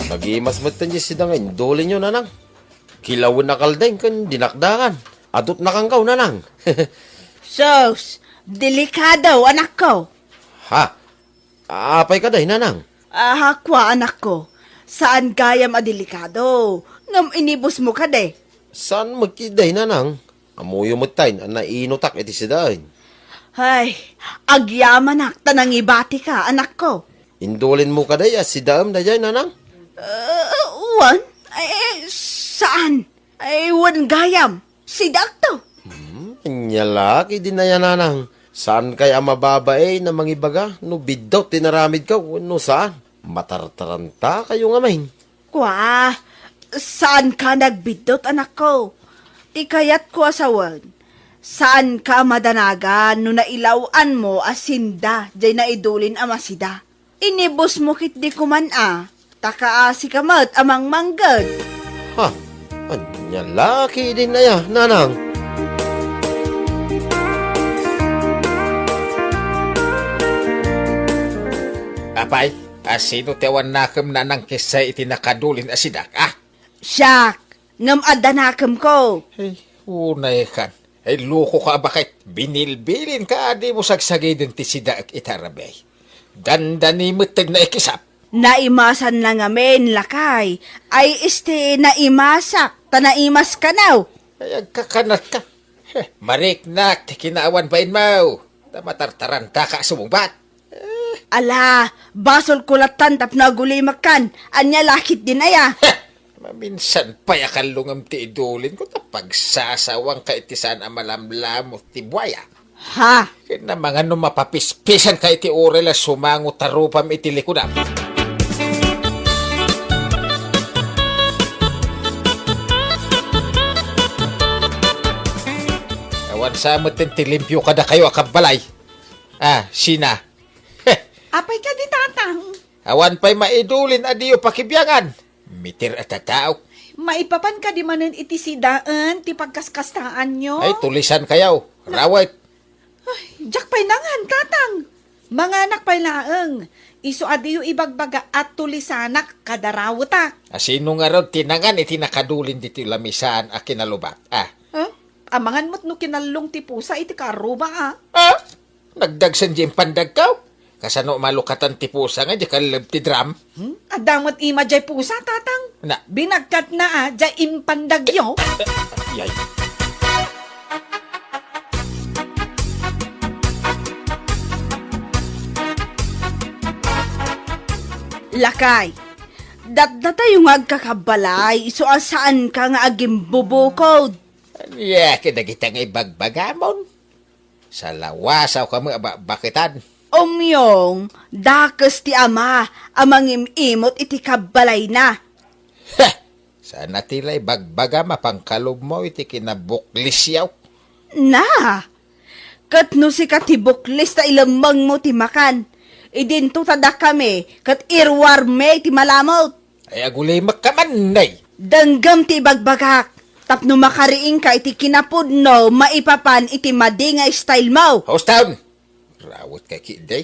Nagimas metten diay sida nga indulinyo, Nanang. Kilawen a kaldeng ken dinakdakan. Adut nakankaw, Nanang. Sus, delikado, anakko. Ha? Apay kadi, Nanang? Ah, kua, anakko. Saan gayam a delikado. Ngem inibusmo kadi. Saan met ketdi, Nanang? Ammoyo metten a nainutak iti sidaen. Ay, agyamanak ta nangibatika, anakko. Indulinmo kadi a sidaem daydiay, Nanang? Ah, wen? Ay, saan? Ay, wen gayam. Sidaekto. Hmm, ania la ketdin aya, Nanang? Saankay a mababain a mangibaga no biddut ti inaramidko wenno saan? Matartarantakayo ngamin. Kua, saanka nagbiddut, anakko. Ti kayatko a sawen, saanka madanagan no nailaw-anmo a sinda diay naidulin a masida. Inibusmo ketdi koman a, ta kaasika met a mangmangged. Ha? Ania la ketdin aya, Nanang? Apay, asino ti awan nakem, Nanang, kessa iti nakadulin a sidak, a? Siak, ngem adda nakemko. Ay, unaykan. Ay, lokoka a baket. Binilbilinka a dimo sagsagiden ti sidaek ita a rabii. Dandani met ti naikisap. Naimasanna ngamin, lakay. Ay, isti naimasak, ta naimaskanaw. Ay, agkakanatka. Heh, mariknak ti kinaawan bainmo. Ta matartarantaka a sumungbat. Ala, basolko lattan tapno agulimakkan. Ania la ketdin aya? Heh! Maminsan pay a kallungem ti idulinko ta pagsasawangka iti saan a malamlamut ti buaya. Ha? Ket namangan no mapapispisanka iti uray la sumango ta rupam iti likudam. Awan sa met ti limpio kadakayo a kabbalay. Ah, sina? Heh! Apay kadi, Tatang? Awan pay maidulin a diyo pakibiangan. Mitir a tataok. Maipapan kadi manen iti sidaen ti pagkaskastaanyo? Ay, tulisankayo. Rawet. Ay, diak pay nangan, Tatang. Manganak pay laeng. Isu a diyo ibagbaga a tulisanak kada rawetak. Asino ngarud ti nangan iti nakadulin ditoy lamisaan a kinalubat? Ah. Ah? Amangan met no kinallong ti pusa iti karuba, a. Ah? Nagdagsen diay impandagko? Kasano malukatan ti pusa nga diay kalleb ti drum? Hmm? Adda met ima diay pusa, Tatang. Na. Binagkatna, a, diay impandagyo. Yay. Lakay, datdatayo nga agkakabbalay, isu a saanka nga agimbubukod. Ania kadagita nga ibagbagamon? Salawasawka met a bakbaketan. Umyong, dakes ti ama a mangim-imot iti kabbalayna. Heh! Saan a ti la ibagbagam a pangkalubmo iti kinabuklisyo? Na! Ket no sika ti buklis ta ilemmengmo ti makan, idinto ta dakami ket iruarmi ti malamut. Ay, agulimekka man, nay! Denggem ti ibagbagak, tapno makariingka iti kinapudno maipapan iti madi nga style mo. Houston! Rawet kay ki, day.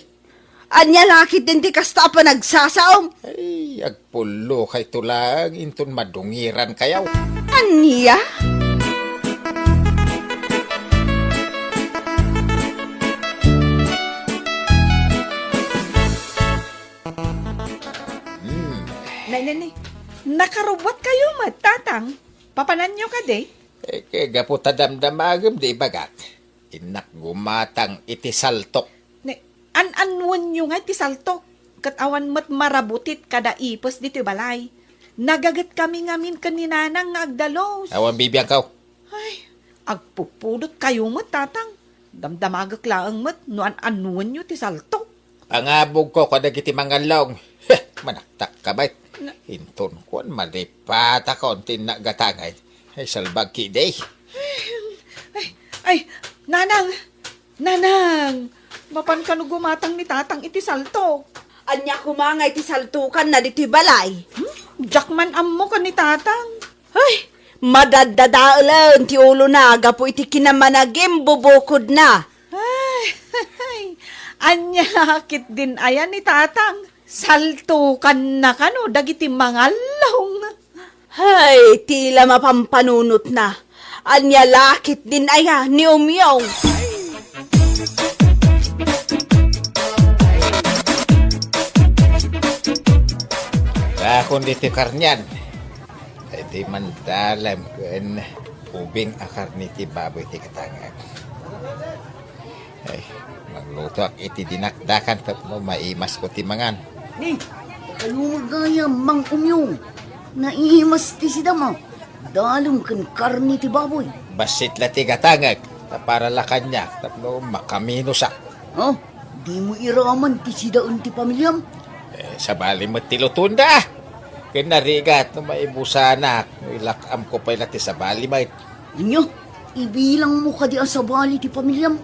Ania la ketdin ti kasta a panagsasaom? Ay, agpullo kay to laeng inton madungiran kayaw. Ania? Hmm. Nay, nay, nay. Nakarubbuat kayo met, Tatang. Papananyo kadi? Eh, kay gapu ta damdamagem di ibagak. Innak gumatang iti saltok. Ne, an-annuenyo nga iti saltok? Ket awan met marabutit kada ipes ditoy balay. Nagaget kami ngamin ken ni Nanang nga agdalos. Awan bibiangkaw. Ay, agpupudot kayo met, Tatang. Damdamagek laeng met no an-annuenyo ti saltok. Pangabugko kadagiti mangallong. Heh, manaktak ka met. Na- Inton kuan, malipatakon ti innak gatangay. Ay, salbag kidi. Ay, ay, Nanang! Nanang! Mapan kano gumatang ni Tatang iti saltok? Ania koma nga iti saltokanna ditoy balay? Hmm? Diak man ammo ken ni Tatang. Ay, madaddadaelen ti ulona gapu iti kinamanagimbubukudna. Ay, ania la ketdin aya ni Tatang? Saltokanna kano dagiti mangallong? Hay, ti la mapampanunotna. Ania la ketdin aya ni Umyong? Bakon ditoy karnian. Ay, di man dalem ken ubing a karni ti baboy ti gatangak. Ay, manglutoak iti dinakdakan tapno maimasko ti mangan. Ni, kalumo gayam, Mang Umyong. Naimas ti sidam a dalem ken karni ti baboy. Bassit la ti gatangek, ta para la kaniak tapno makaminusak. Ha? Dimo iraman ti sidaen ti pamiliam? Eh, sabali met ti lutonda. Ken narigat no maibusanak, no ilak-amko pay la ti sabali met. Ania? Ibilangmo kadi a sabali ti pamiliam?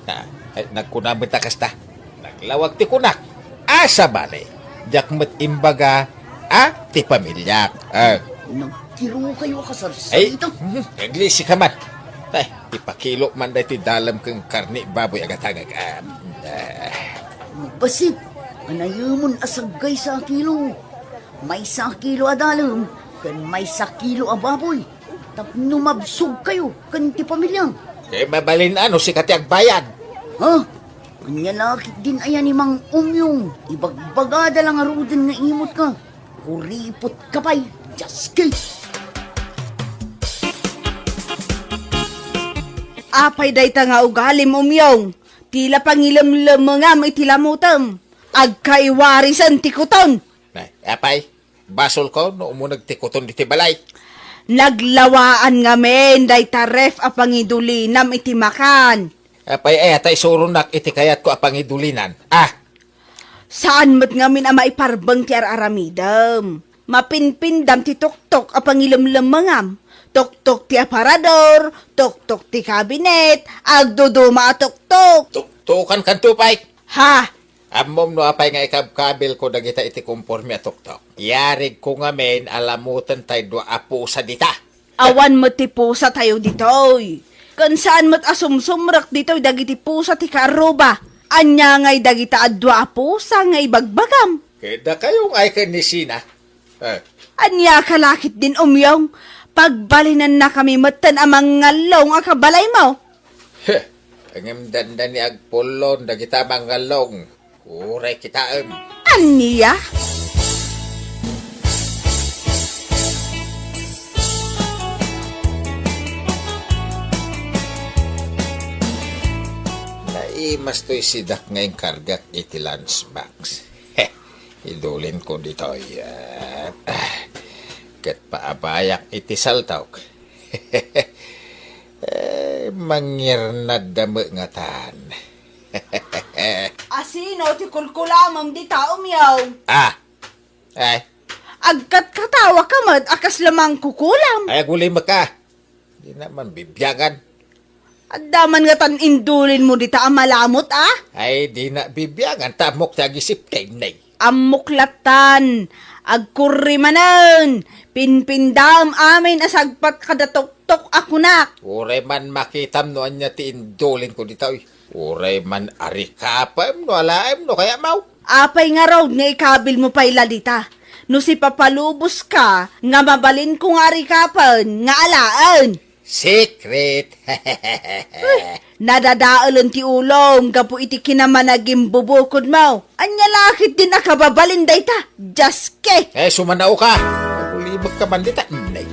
Ah, ay, nagkuna met a kasta. Naglawag ti kunak. A sabali. Diak met imbaga a ti pamiliak. Ah. Nagkirukayo a kasarsarita. Ay, mhm, naglisi ka man. Ay, ipakilo man daytoy dalem ken karni baboy a gatangek. Ah, ah. Bassit, anayemon a saggaysa a kilo. Maysa a kilo a dalem, ken maysa a kilo a baboy. Tapno mabsogkayo ken ti pamiliam. Eh, mabalin a no sika ti agbayad. Ha? Ania la ketdin aya ni Mang Umyong? Ibagbagada la ngaruden nga imot ka. Kuripot ka pay, Jaski! Apay dayta nga ugalim, Umyong? Ti la pangilemlemengam iti lamutem. Agkaiwarisen ti kuton. Nay, apay, basolko no umuneg ti kuton ditoy balay. Naglawaan ngamin dayta ref a pangidulinam iti makan. Apay, aya ta isuronak iti kayatko a pangidulinan. Ah! Saan met ngamin a maiparbeng ti ar-aramidem. Mapinpindam ti tuktok a pangilemlemengam. Tuktok ti aparador, tuktok ti kabinet, agduduma a tuktok. Tuktokan kanto pay. Ha? Ammom no apay nga ikabkabilko dagita iti komporme a tuktok? Yarigko ngamin a lamoten tay dua a pusa dita. Awan met ti pusa tayo ditoy. Ken saan met a sumsumrek ditoy dagiti pusa ti kaarruba. Ania ngay dagita a dua a pusa nga ibagbagam? Ket dakayo ngay ken ni Sina? Eh. Ania ka la ketdin, Umyong? Pagbalinennakami metten a mangngallong a kabalaymo. Heh, ngem dandani agpullon dagita mangngallong. Uray kitaem. Ania? Naimas toy sidak nga inkargak iti lunch box. Idulinko ditoy, ah, ah, ket paabayak iti saltok. Eh, mangyernadda met ngatan. Asino ti kulkulamem dita, Umyaw? Ah, ay. Agkatkatawaka met a kasla mangkukulam. Ay, agulimek ka. Di na man bibiangan. Adda man ngatan indulinmo dita a malamut, ah? Ay, di na bibiangan, ta ammok ti agisipten, nay. Ammok lattan, agkurri manen, pinpindaem amin a sagpat kada tuktok a kunak. Uray man makitam no ania ti indulinko dita, uy. Uray man arikapem no alaem no kayatmo. Apay ngarud nga ikabilmo pay la dita? No sipapalubos ka nga mabalinko nga arikapen nga alaen. Secret! Nadadaelen ti ulom gapu iti kinamanagimbubukod mo. Ania la ketdin a kababalin dayta? Dios ke! Eh, sumanao ka! Agulibek ka man dita, nay.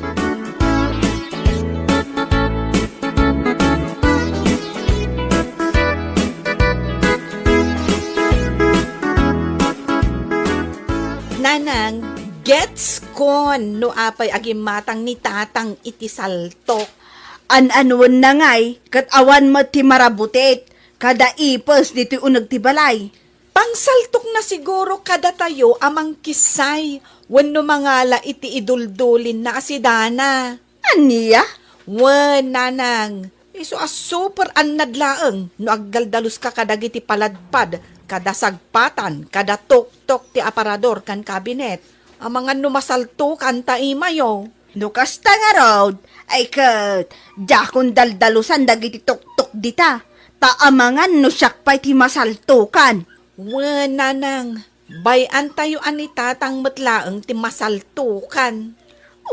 Nanang, gets kon no apay agimatang ni Tatang iti saltok. An-anuenna ngay, ket awan met ti marabutit, kada ipes ditoy uneg ti balay. Pangsaltokna siguro kadatayo a mangkissay wenno mangala iti iduldulinna a si Dana. Ania? Wen, nanang, isu a super annad laeng no agdaldaluska kadagiti paladpad, kada sagpatan, kada tuktok ti aparador ken kabinet. Amangan no masaltokan ta imayo. No kasta ngarud, ay ket, diakon daldalusan dagiti tuktok dita, ta amangan no siak pay ti masaltokan. Wen, nanang, bay-antayo a ni Tatang met laeng ti masaltokan.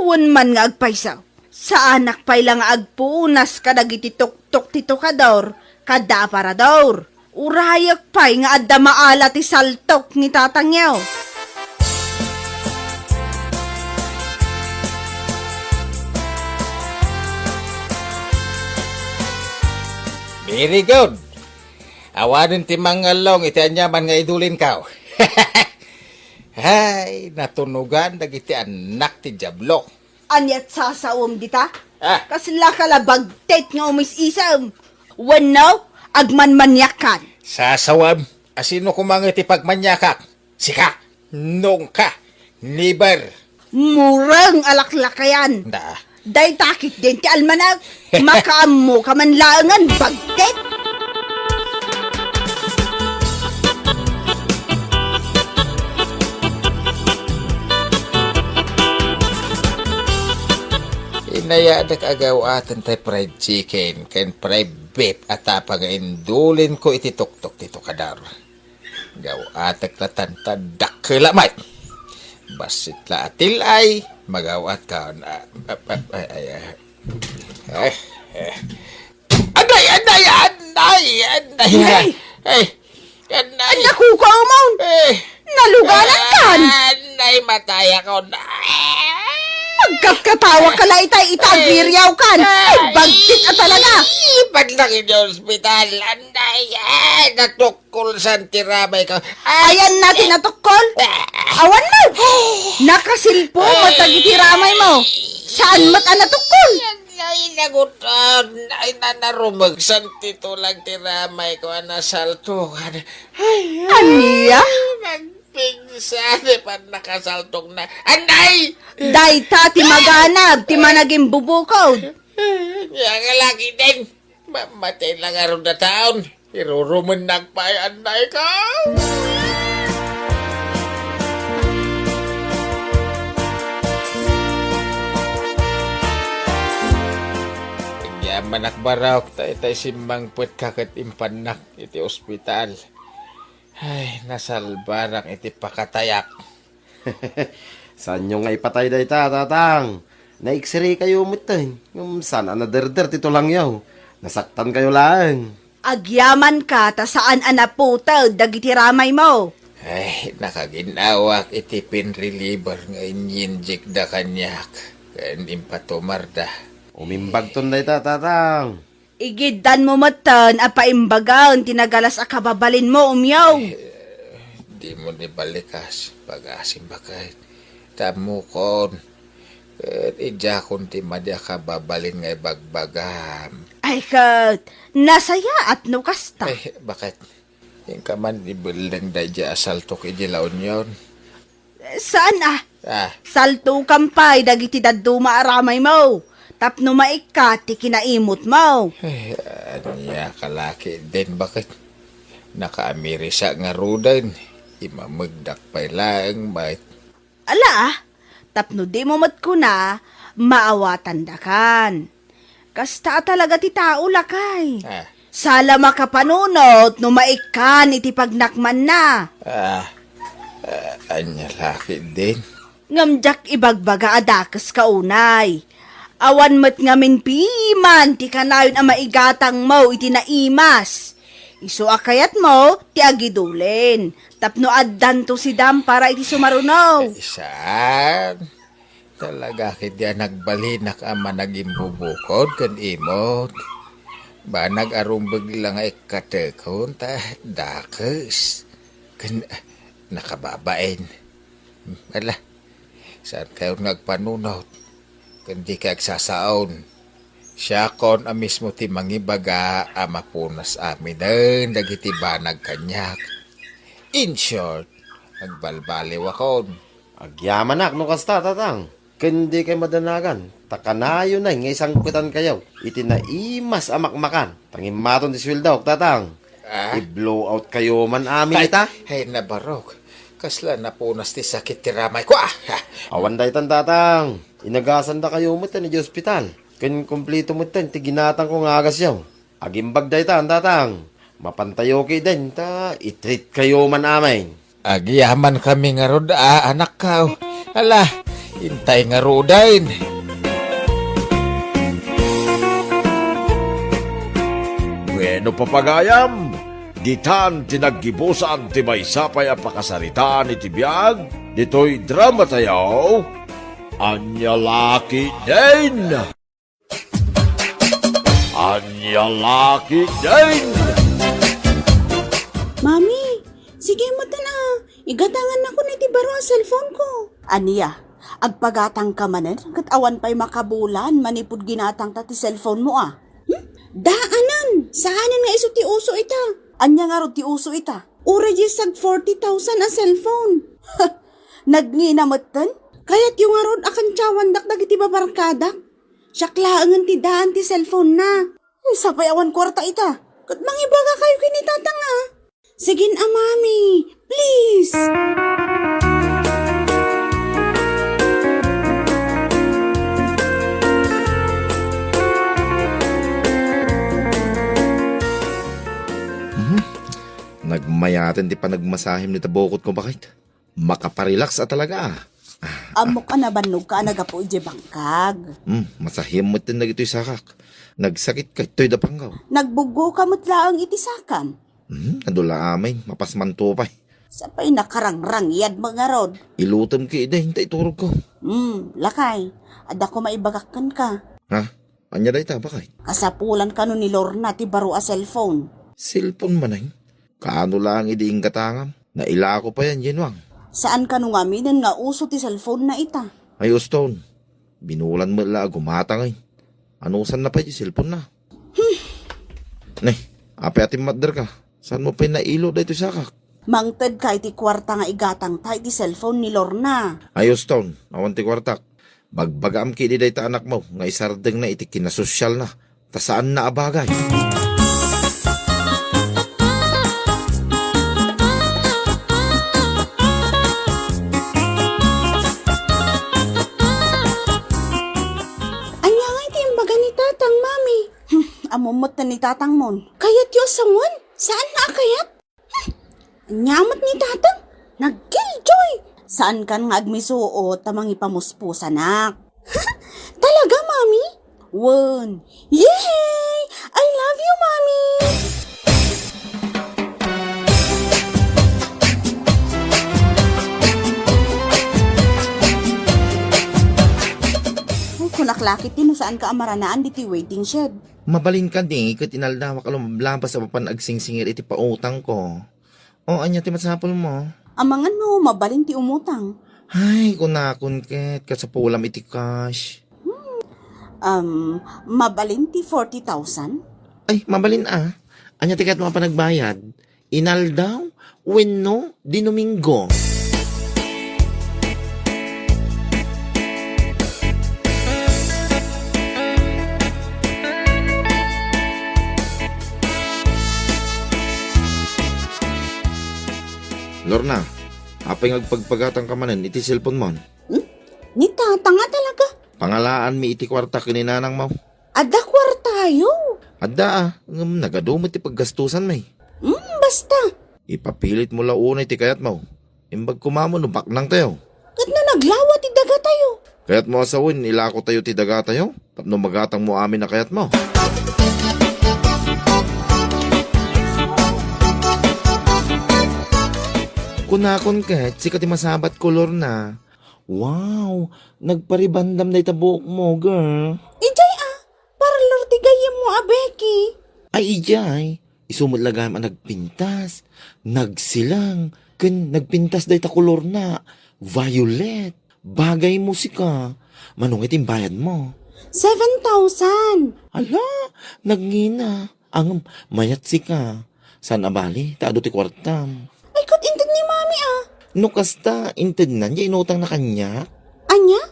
Wen man nga agpayso, saanak pay la nga agpunas kadagiti tuktok ti tukador kadda aparador. Urayek pay nga adda maala ti saltok ni Tatangyo. Very good. Awanen ti mangallong iti aniaman nga idulinko. Ay, natunogan dagiti annak ti Diablo. Ania't sasawem dita? Ah. Kasla ka la bagtit nga umis-isem. Wenno, agmanmaniakkan. Sasawem? Asino koma nga ti pagmaniakak? Sika? Nunka? Never. Mureng a laklakayan. Da. Dayta ketdin ti almanak. Makaammo ka man laengen, bagtit. Inayadek a gaw-aten tay fried chicken ken fried beef a tapang nga indulinko iti tuktok ti tukador. Gaw-atek la tan ta dakkel a met. Bassit la a til-ay, magaw-atkon. Ah, ah, ah, ay, ay, ay. Ay, eh. Anay, anay, anay, anay. Anay! Ay, anay. Nakukaw mo! Eh. Naluganan kan! Anay, matayakon. Agkatkatawa ka la itay ita, agwiriaw kan! Ay, bagtit a talaga! Ay, pagdang iti ospital. Anay, ay, natukkol san ti ramay ko. Ay, ayan na ti natukkol? Awan mo! Nakasilpo mo tagiti ramay mo. Saan met a natukkol? Ay, nagutan. Ay, nanarumegsan ti tulag ti ramay ko a nasaltokan. Ay, ania? Nagpingsan ti pannakasaltokna. Anay! Dayta ti maganab, ti managimbubukod. Nia nga lagi din. Mamatay lang aron da taon. Irurumennak pay, anay ka. Agyamanak barok, tay, tay simmangpet ka ket impannak iti ospital. Ay, nasalbarak iti pakatayak. Saanyo nga ipatay dayta, Tatang? Na-X-ray kayo metten. Ngem saan a naderder ti tulangyo. Nasaktan kayo laeng. Agyamanka ta saan a naputed dagiti ramay mo. Ay, nakaginawak iti pain reliever nga inyinjekda kaniak ken impatumarda. Umimbagton dayta, Tatang. Igiddan mo metten a paimbagan ti nagalas a kababalinmo, Umyaw. Eh, dimo ni balikas, pagasim baket. Ta ammokon, Ket idiakon ti madi a kababalin nga ibagbagam. Ay, ket nasayaat no kasta. Eh, bakit? Inka man ibelleng daydi a saltok idi La Union. Saan a? Ah. Saltokan pay dagiti dadduma a ramaymo tapno maikkat ti kinaimutmo. Eh, ania ka laki den, bakit? Nakaamirisak ngaruden. Imamegdak pay laeng met. Ala, ah, tapno dimo met kuna, maawatandakan. Kasta a talaga ti tao, lakay. Ah. Sala makapanunot no maikkan iti pagnakmanna. Ah, ah, ania laki den? Ngem diak ibagbaga a dakes ka unay. Awan met ngamin piman ti kanayon a maigatangmo iti naimas. Isu a kayatmo ti agidulin, tapno addanto sidam para iti sumaruno. Eh, saan? Talaga ketdi a nagbalinak a managimbubukod ken imot. Banag a rumbeg la nga ikkatekon ta dakes. Ken, ah, nakababain. Ala, saan kayon nga agpanunot? Ken dikay agsasaon. Siakon a mismo ti mangibaga a mapunas aminen dagiti banag kaniak. In short, agbalbaliwakon. Agyamanak no kasta, Tatang. Ken dikay madanagan, ta kanayon nga isangpetankayo iti naimas a makmakan. Ta ngimmaton ti sueldok, Tatang. Ah? I-blow out kayo man amin ita. Ay, nabarok. Kasla napunas ti sakit ti ramayko, ah! Ah! Awan daytan, Tatang. Inagasandakayo met iti ospital. Ken kumpleto met ti ginatangko nga agasyo. Agimbag daytan, Tatang. Mapantayo ketdin ta i-treat kayo man amin. Agyamankami ngarud a, anakko. Ala, intay ngaruden. Bueno, papagayam, ditan ti naggibusan ti maysa pay a pakasaritaan iti biag ditoy drama tayo. Ania laki den? Ania laki den? Mami, sige met a, igatangannakon iti baro a cellphone ko. Ania, agpagatangka manen ket awan pay makabulan manipud ginatangta ti cellphone mo a? Hmm? Daanan, saanen nga isu ti uso ita. Ania ngarud ti uso ita? Uray diay sag forty thousand a cellphone. Nagngina metten? Kayatyo ngarud a kantiawandak dagiti babarkadak? Siak laengen ti daan ti cellphone na. Sapay awan kuarta ita. Ket mangibaga kayo ken ni Tatang a. Sige a, Mami. Please. Mhm. Nagmayaten ti panagmasahim ni tabukotko, bakit? Makaparelax a talaga, ah. Ah, ammok a nabannogka a naggapu idiay bangkag. Hmm, masahim metten dagitoy sakak. Nagsakit ka itoy da panggaw. Nagbuggoka met laeng iti sakam. Hmm, adu la amin, mapasmanto pay. Sapay nakarangrang yad mangarod. Ilutem ki ida, inta iturogko. Hmm, lakay, adda ko maibagak kenka. Ha? Ania dayta, bakit? Kasapulan kano ni Lorna ti baro a cellphone. Cellphone manen? Kaano laeng idi inggatangam? Nailako payen, Yenwang. Saan kano ngaminen nga uso ti cellphone na ita? Ay, uston. Binulan met la a gumatang, ay. Anusanna pay ti cellphone na? Hmm. Ne, apay a timmatderka? Saan mo pay nailo daytoy sakak? Mangted ka iti kuarta nga igatangta iti cellphone ni Lorna. Ay, uston. Awan ti kuartak. Bagbagaam kidi dayta anakmo nga isardengna iti kinasosyalna, ta saanna a bagay. Ania ngay ti imbaga ni Tatang, Mami? Hmm, ammom met ni Tatangmon. Kayatyo a sawen? Saanna a kayat? Ania met ni Tatang? Nagkilljoy! Saankan nga agmisuot ta mangipamuspusanak. Talaga, Mami? Wen. Yay! I love you, Mami! Ay, kunak lakit ti no saanka a maranaan diti waiting shed. Mabalinka di ket inaldawak a lumablabas a mapan agsingsingir iti pautangko. O, ania ti masapulmo? Amangan no mabalin ti umutang. Ay, kunakon ket, kasapulam iti cash. Um, mabalin ti forty thousand? Ay, mabalin a. Ania ti kayatmo a panagbayad? Inaldaw wenno Dinomingo? Lorna, apay nga agpagpagatangka manen iti cellphone-mon? Hmm? Ni tata nga talaga? Pangalaanmi iti kuarta ken ni nanangmo. Adda kuartayo? Adda a, ngem nagadu met ti paggastusanmi. Hmm, basta. Ipapilitmo la unay ti kayatmo. Imbag koma mo no baknangtayo. Ket no naglawa ti dagatayo? Kayatmo a sawen, ilakotayo ti dagatayo? Tapno magatangmo amin a kayatmo. Kunakon ket, sika ti masabat, Lorna. Wow, nagparibandam dayta buokmo, girl. Idiay a, parlor ti gayyemmo a Becky. Ay, idiay. Isu met la gayam a nagpintas, nagsilang, ken nagpintas dayta kolorna, violet. Bagaymo sika. Mano ngay ti imbayadmo? Seven thousand. Ala, nagngina. Ngem, mayat sika. Saan a bali, ta adu ti kuartam. Ay, ket inted ni Mami a. No kasta, intednan diay inutangna kaniak. Ania?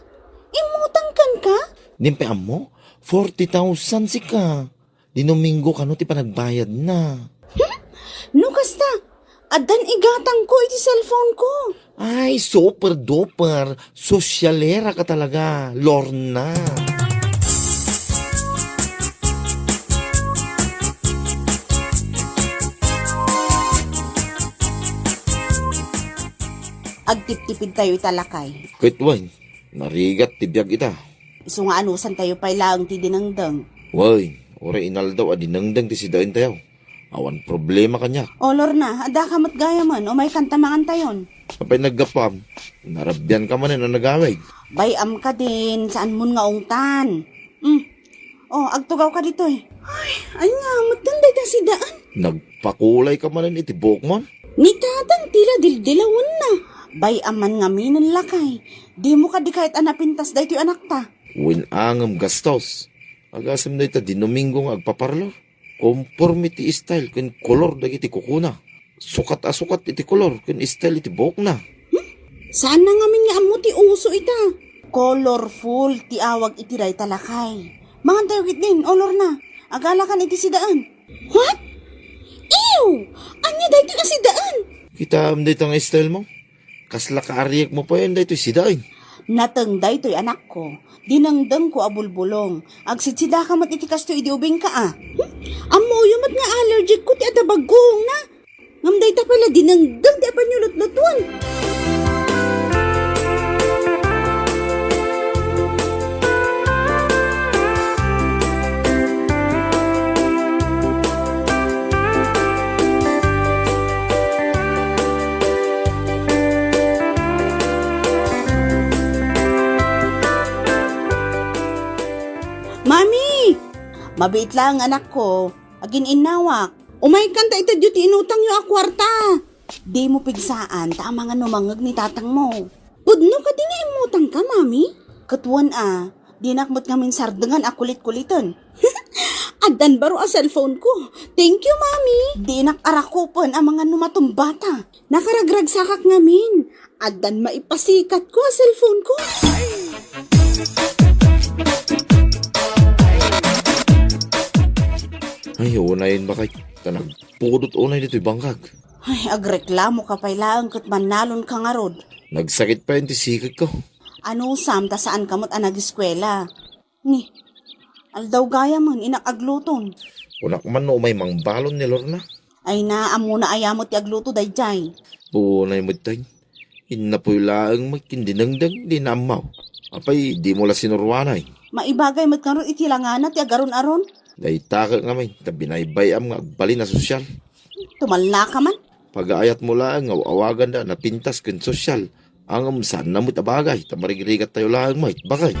Immutang kenka? Dinak pay ammo, forty thousand sika. Dinomingo kano ti panagbayadna. No kasta, addan igatangko iti cellphone-ko. Ay, super duper. Sosyalera ka talaga, Lorna. Agtiptipidtayo ita, lakay. Ket wen, narigat ti biag ita. Isu nga anusantayo pay laeng ti dinengdeng. Wen, uray inaldaw a dinengdeng ti sidaentayo. Awan problema kaniak. O, Lorna, addaka met gayamen, umaykanta mangantayon. Apay naggapuam? Narabianka manen a nagawid. Bay-am kadin, saanmon nga ungtan. Hmm. O, agtugawka ditoy. Ay, ania, metten dayta sidaan? Nagpakulayka manen iti buokmon? Ni tatang ti la dildilawenna. Bay-am man ngamin, lakay. Dimo kadi kayat a napintas daytoy anakta? Wen, ngem gastos. Agasem dayta Dinomingo nga agpaparlor. Komporme ti style ken kolor dagiti kukuna. Sukat a sukat iti kolor ken style iti buokna. Hmm? Saanna ngamin nga ammo ti uso ita. Colorful ti awag iti dayta, lakay. Mangantayo ketdin, O Lorna. Agalakan iti sidaan. What? Ew! Ania daytoy a sidaan? Kitaem dayta nga style mo? Kasla kaariekmo payen daytoy sidaen. Nateng daytoy, anakko. Dinengdengko a bulbulong. Agsidsidaka met iti kastoy idi ubingka a. Hmm? Ammoyo met nga allergic ko ti adda bagguongna. Ngem dayta pay la dinengdeng ti apanyo lutlutuan. Mami! Mabiit laeng, anakko. Agin-innawak. Umaykan ta itedyo ti inutangyo a kuarta. Dimo pigsaan ta amangan no mangngeg ni tatangmo. Pudno kadi nga immutangka, Mami? Ket wen a, dinak met ngamin sardengan a kulit-kuliten. Addan baro a cellphone ko. Thank you, Mami. Dinak arakupen amangan no matumbata. Nakaragragsakak ngamin. Addan maipasikat ko a cellphone ko. Ay, unayen, bakay. Ta nagpudot unay ditoy bangkag. Ay, agreklamo ka pay laeng ket mannalon ka ngarud. Nagsakit pay ti sikek ko. Anusam ta saan ka met a nagiskuela. Ni, aldaw gayamen, inak agluton. Kunak man no umay mangbalon ni Lorna. Ay na, ammona aya met ti agluto daydiay. Unay met tay. Innapoy laeng met ken dinengdeng, di naammaw. Apay, dimo la sinuruanay. Maibagay met ngarud iti langana ti agaron-aron. Dayta ket ngamin, ta binaybay-am nga agbalin a sosyal. Tumallaka man. Pagaayatmo laeng nga aw-awaganda a napintas ken sosyal. Ngem saanna met a bagay, ta marigrigattayo laeng met, bakay.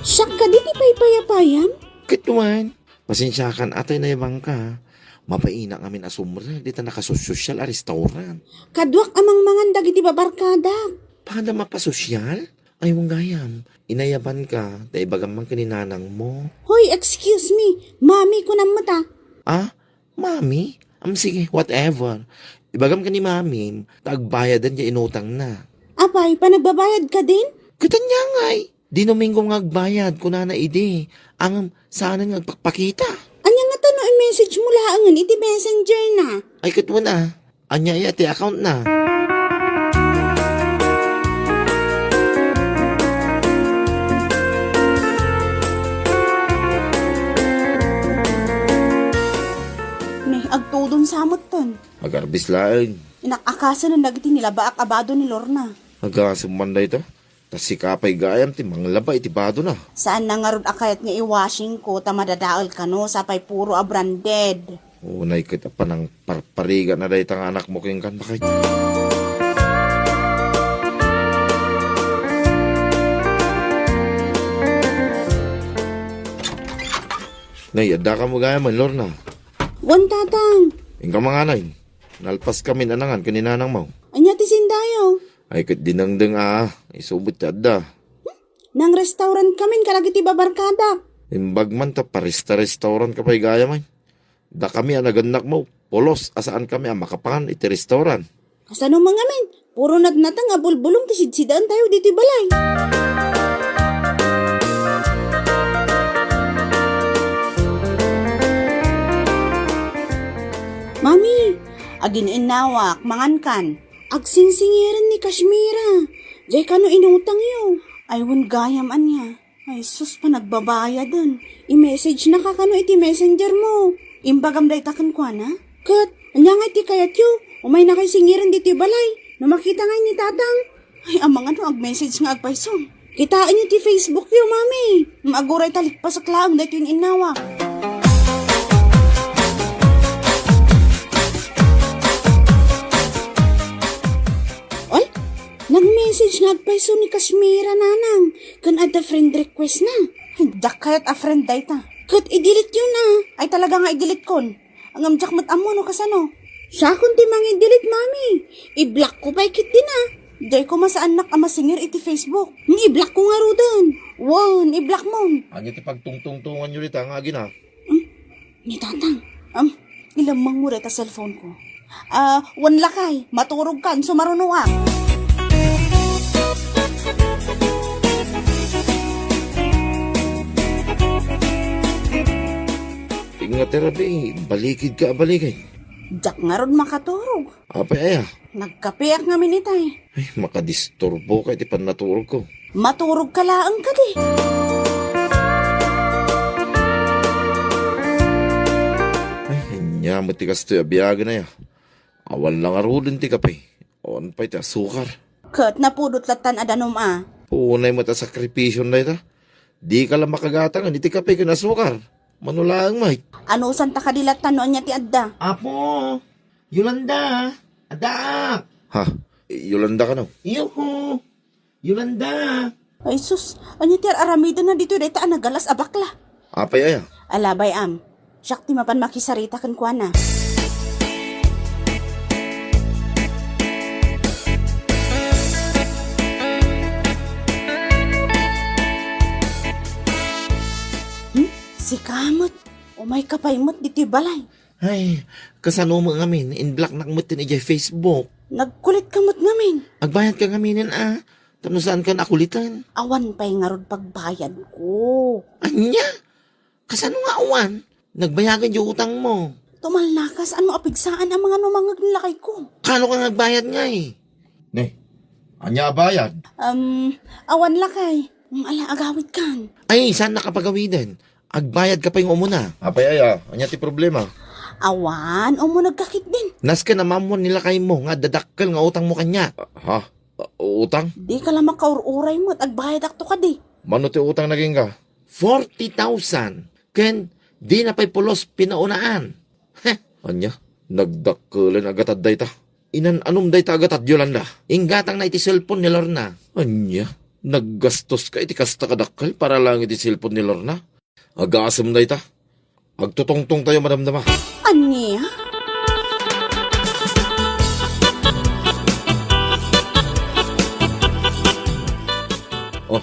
Siak kadi ti Ipayapayam? Ket wen, pasensiakan a tay nayabanka. Mapainak ngamin a sumrek dita nakasosyal a restaurant. Kaduak a mangmangan dagiti babarkadak. Pada mapasosyal? Ay, wen gayam. Inayabanka, ta ibagam man ken ni nanangmo. Hoy, excuse me. Mami, kunam met a. Ah? Mami? Am, sige, whatever. Ibagam ken ni Mami, ta agbayadan diay inutangna. Apay, panagbabayad ka din? Ket ania ngay? Di Domingo nga agbayad, kunana idi. Ngem, saanen nga agpakpakita. Ania ngata no i-message mo laengen iti messenger na? Ay, ket wen a. Ania aya ti account na? Ne, agtudon sa metten. Agarbis laeng. Inak-akasen dagiti nilabaak a bado ni Lorna. Agasem man dayta. Ta sika pay gayam ti manglaba iti badona. Saan na ngarud a kayat nga i-washing ko ta madadael kano sapay puro a branded. Unay ket a panangparparigatna dayta nga anakmo kenka, baket. Nay, addaka mo gayam, Lorna. Wen, Tatang. Inka mangan. Nalpas kamin a nangan ken ni nanangmo. Ania ti sindayo? Ay, ket dinengdeng a, isu met ti adda. Nang-restaurant kamin kadagiti babarkadak. Imbag man ta paresta-restaurant ka pay gayam ay. Dakami a nagannakmo, pulos a saankami a makapangan iti restaurant. Kasano man ngamin? Puro natnateng a bulbulong ti sidsidaentayo ditoy balay. Mami, agin-innawak, mangankan. Agsingsingiren ni Kashmira. Jay kano inutangyo? Ay, wen gayam ania. Ay, sus, panagbabayaden. I-message na ka kano iti messenger mo. Imbagam dayta kenkuana? Ket, ania nga iti kayatyo? Umaynakay singiren ditoy balay. No makita ngay ni Tatang. Ay, amangan no ag-message nga agpayso. Kitaenyo ti Facebook yo, Mami. Aguray ta likpasek laeng daytoy nga innawa. Oy, nag-message nga agpayso ni Kashmira, Nanang, ken adda friend request na. Ay, diak kayat a friend dayta. Ket i-delete yo na. Ay, talaga nga i-delete kon. Ngem diak met ammo no kasano. Siakon ti mangi-delete, Mami. I-block ko pay ketdi na. Diay koma saannak a masingir iti Facebook. Nga i-block ko ngaruden. Wen, i-block mon. Ania ti pagtungtungtongan yo dita nga agina? Hmm? Ni Tatang. Am, ilammang mo dayta cellphone ko. Ah, wen lakay, maturog kan, sumarunoak. Ingat, Rabi, balikid ka, balikid. Diak ngarud makaturog. Apay aya? Nagkapeak ngamin itay. Ay, makadisturbo ka iti pannaturog ko. Maturog ka laeng kadi. Ay, ania met ti kastoy a biagen aya. Awan la ngaruden ti kape. Awan pay ti asukar. Ket napudot lattan a danum a. Unay met a sakripisyon dayta. Di ka la makagatangan iti kape ken asukar. Mano laeng met. Anusanta kadi lattan no ania ti adda? Apo! Yolanda! Addaak! Ha? Yolanda kano? Iyoho! Yolanda! Ay sus, ania ti ar-aramidenna ditoy dayta a nagalas a bakla? Apay aya? Alabay am, siak ti mapan makisarita kenkuana. Hmm? Sika met, umay ka pay met ditoy balay. Ay, kasano met ngamin, in-blocknak met idiay Facebook. Nagkulit ka met ngamin. Agbayad ka ngaminen a, tapno saan ka nakulitan. Awan pay ngarud pagbayad ko. Ania? Kasano nga awan? Nagbayagan diay utang mo. Tumalnakas, ano a pigsaan a mga numangag ni lakay ko. Kano ka nga agbayad ngay? Ne, ania a bayad? Um, awan lakay. Um, ala, agawid kan. Ay, saan nakapagawiden? Agbayad ka pay nga umuna. Apay aya, ania ti problema? Awan, umuneg ka ketdin. Nasken a maammuan ni lakay mo nga adda dakkel nga utang mo kaniak. Ha? Utang? Di ka la makaur-uray met, agbayadakto kadi. Mano ti utang na kenka? Forty thousand. Ken di na pay pulos pinaunaan. Heh. Ania? Nagdakkelen a gatad dayta. Inan-anom dayta a gatad, Yolanda. Inggatangna iti cellphone ni Lorna. Ania? Naggastoska iti kasta kadakkel para laeng iti cellphone ni Lorna. Agasem dayta. Agtutungtongtayo, madamdama. Ania? Oh,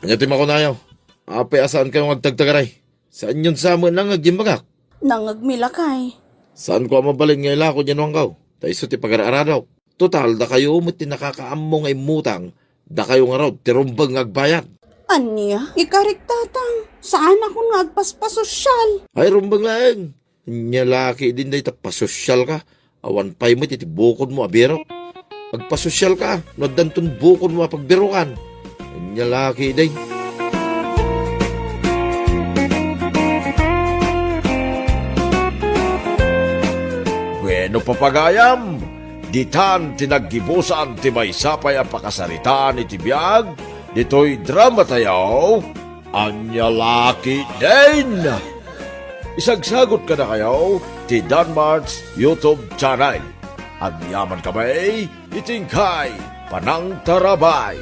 ania ti makunayo? Apay a saankayo nga agtagtagaray? Saanyon sa met nga agimbagak? Nangngegmi, lakay. Saanko a mabalin nga ilako diay nuangko. Ta isu ti pagar-aradok. Total, dakayo met ti nakakaammo nga immutang, dakayo ngarud ti rumbeng nga agbayad. Ania? Ikarik, tatang. Saanakon nga agpaspasosyal. Ay, rumbeng laeng. Ania la ketdin dayta, pasosyalka. Awan pay met iti bukodmo a birok. Agpasosyalka no addanton bukodmo a pagbirokan. Ania la ketdin. Bueno, papagayam, ditan ti naggibusan ti maysa pay a pakasaritaan iti biag ditoy dramatayo, Ania la ketdin. Isagsagut kadakayo ti Danmart's YouTube channel. Agyamankami iti inkay panangtarabay.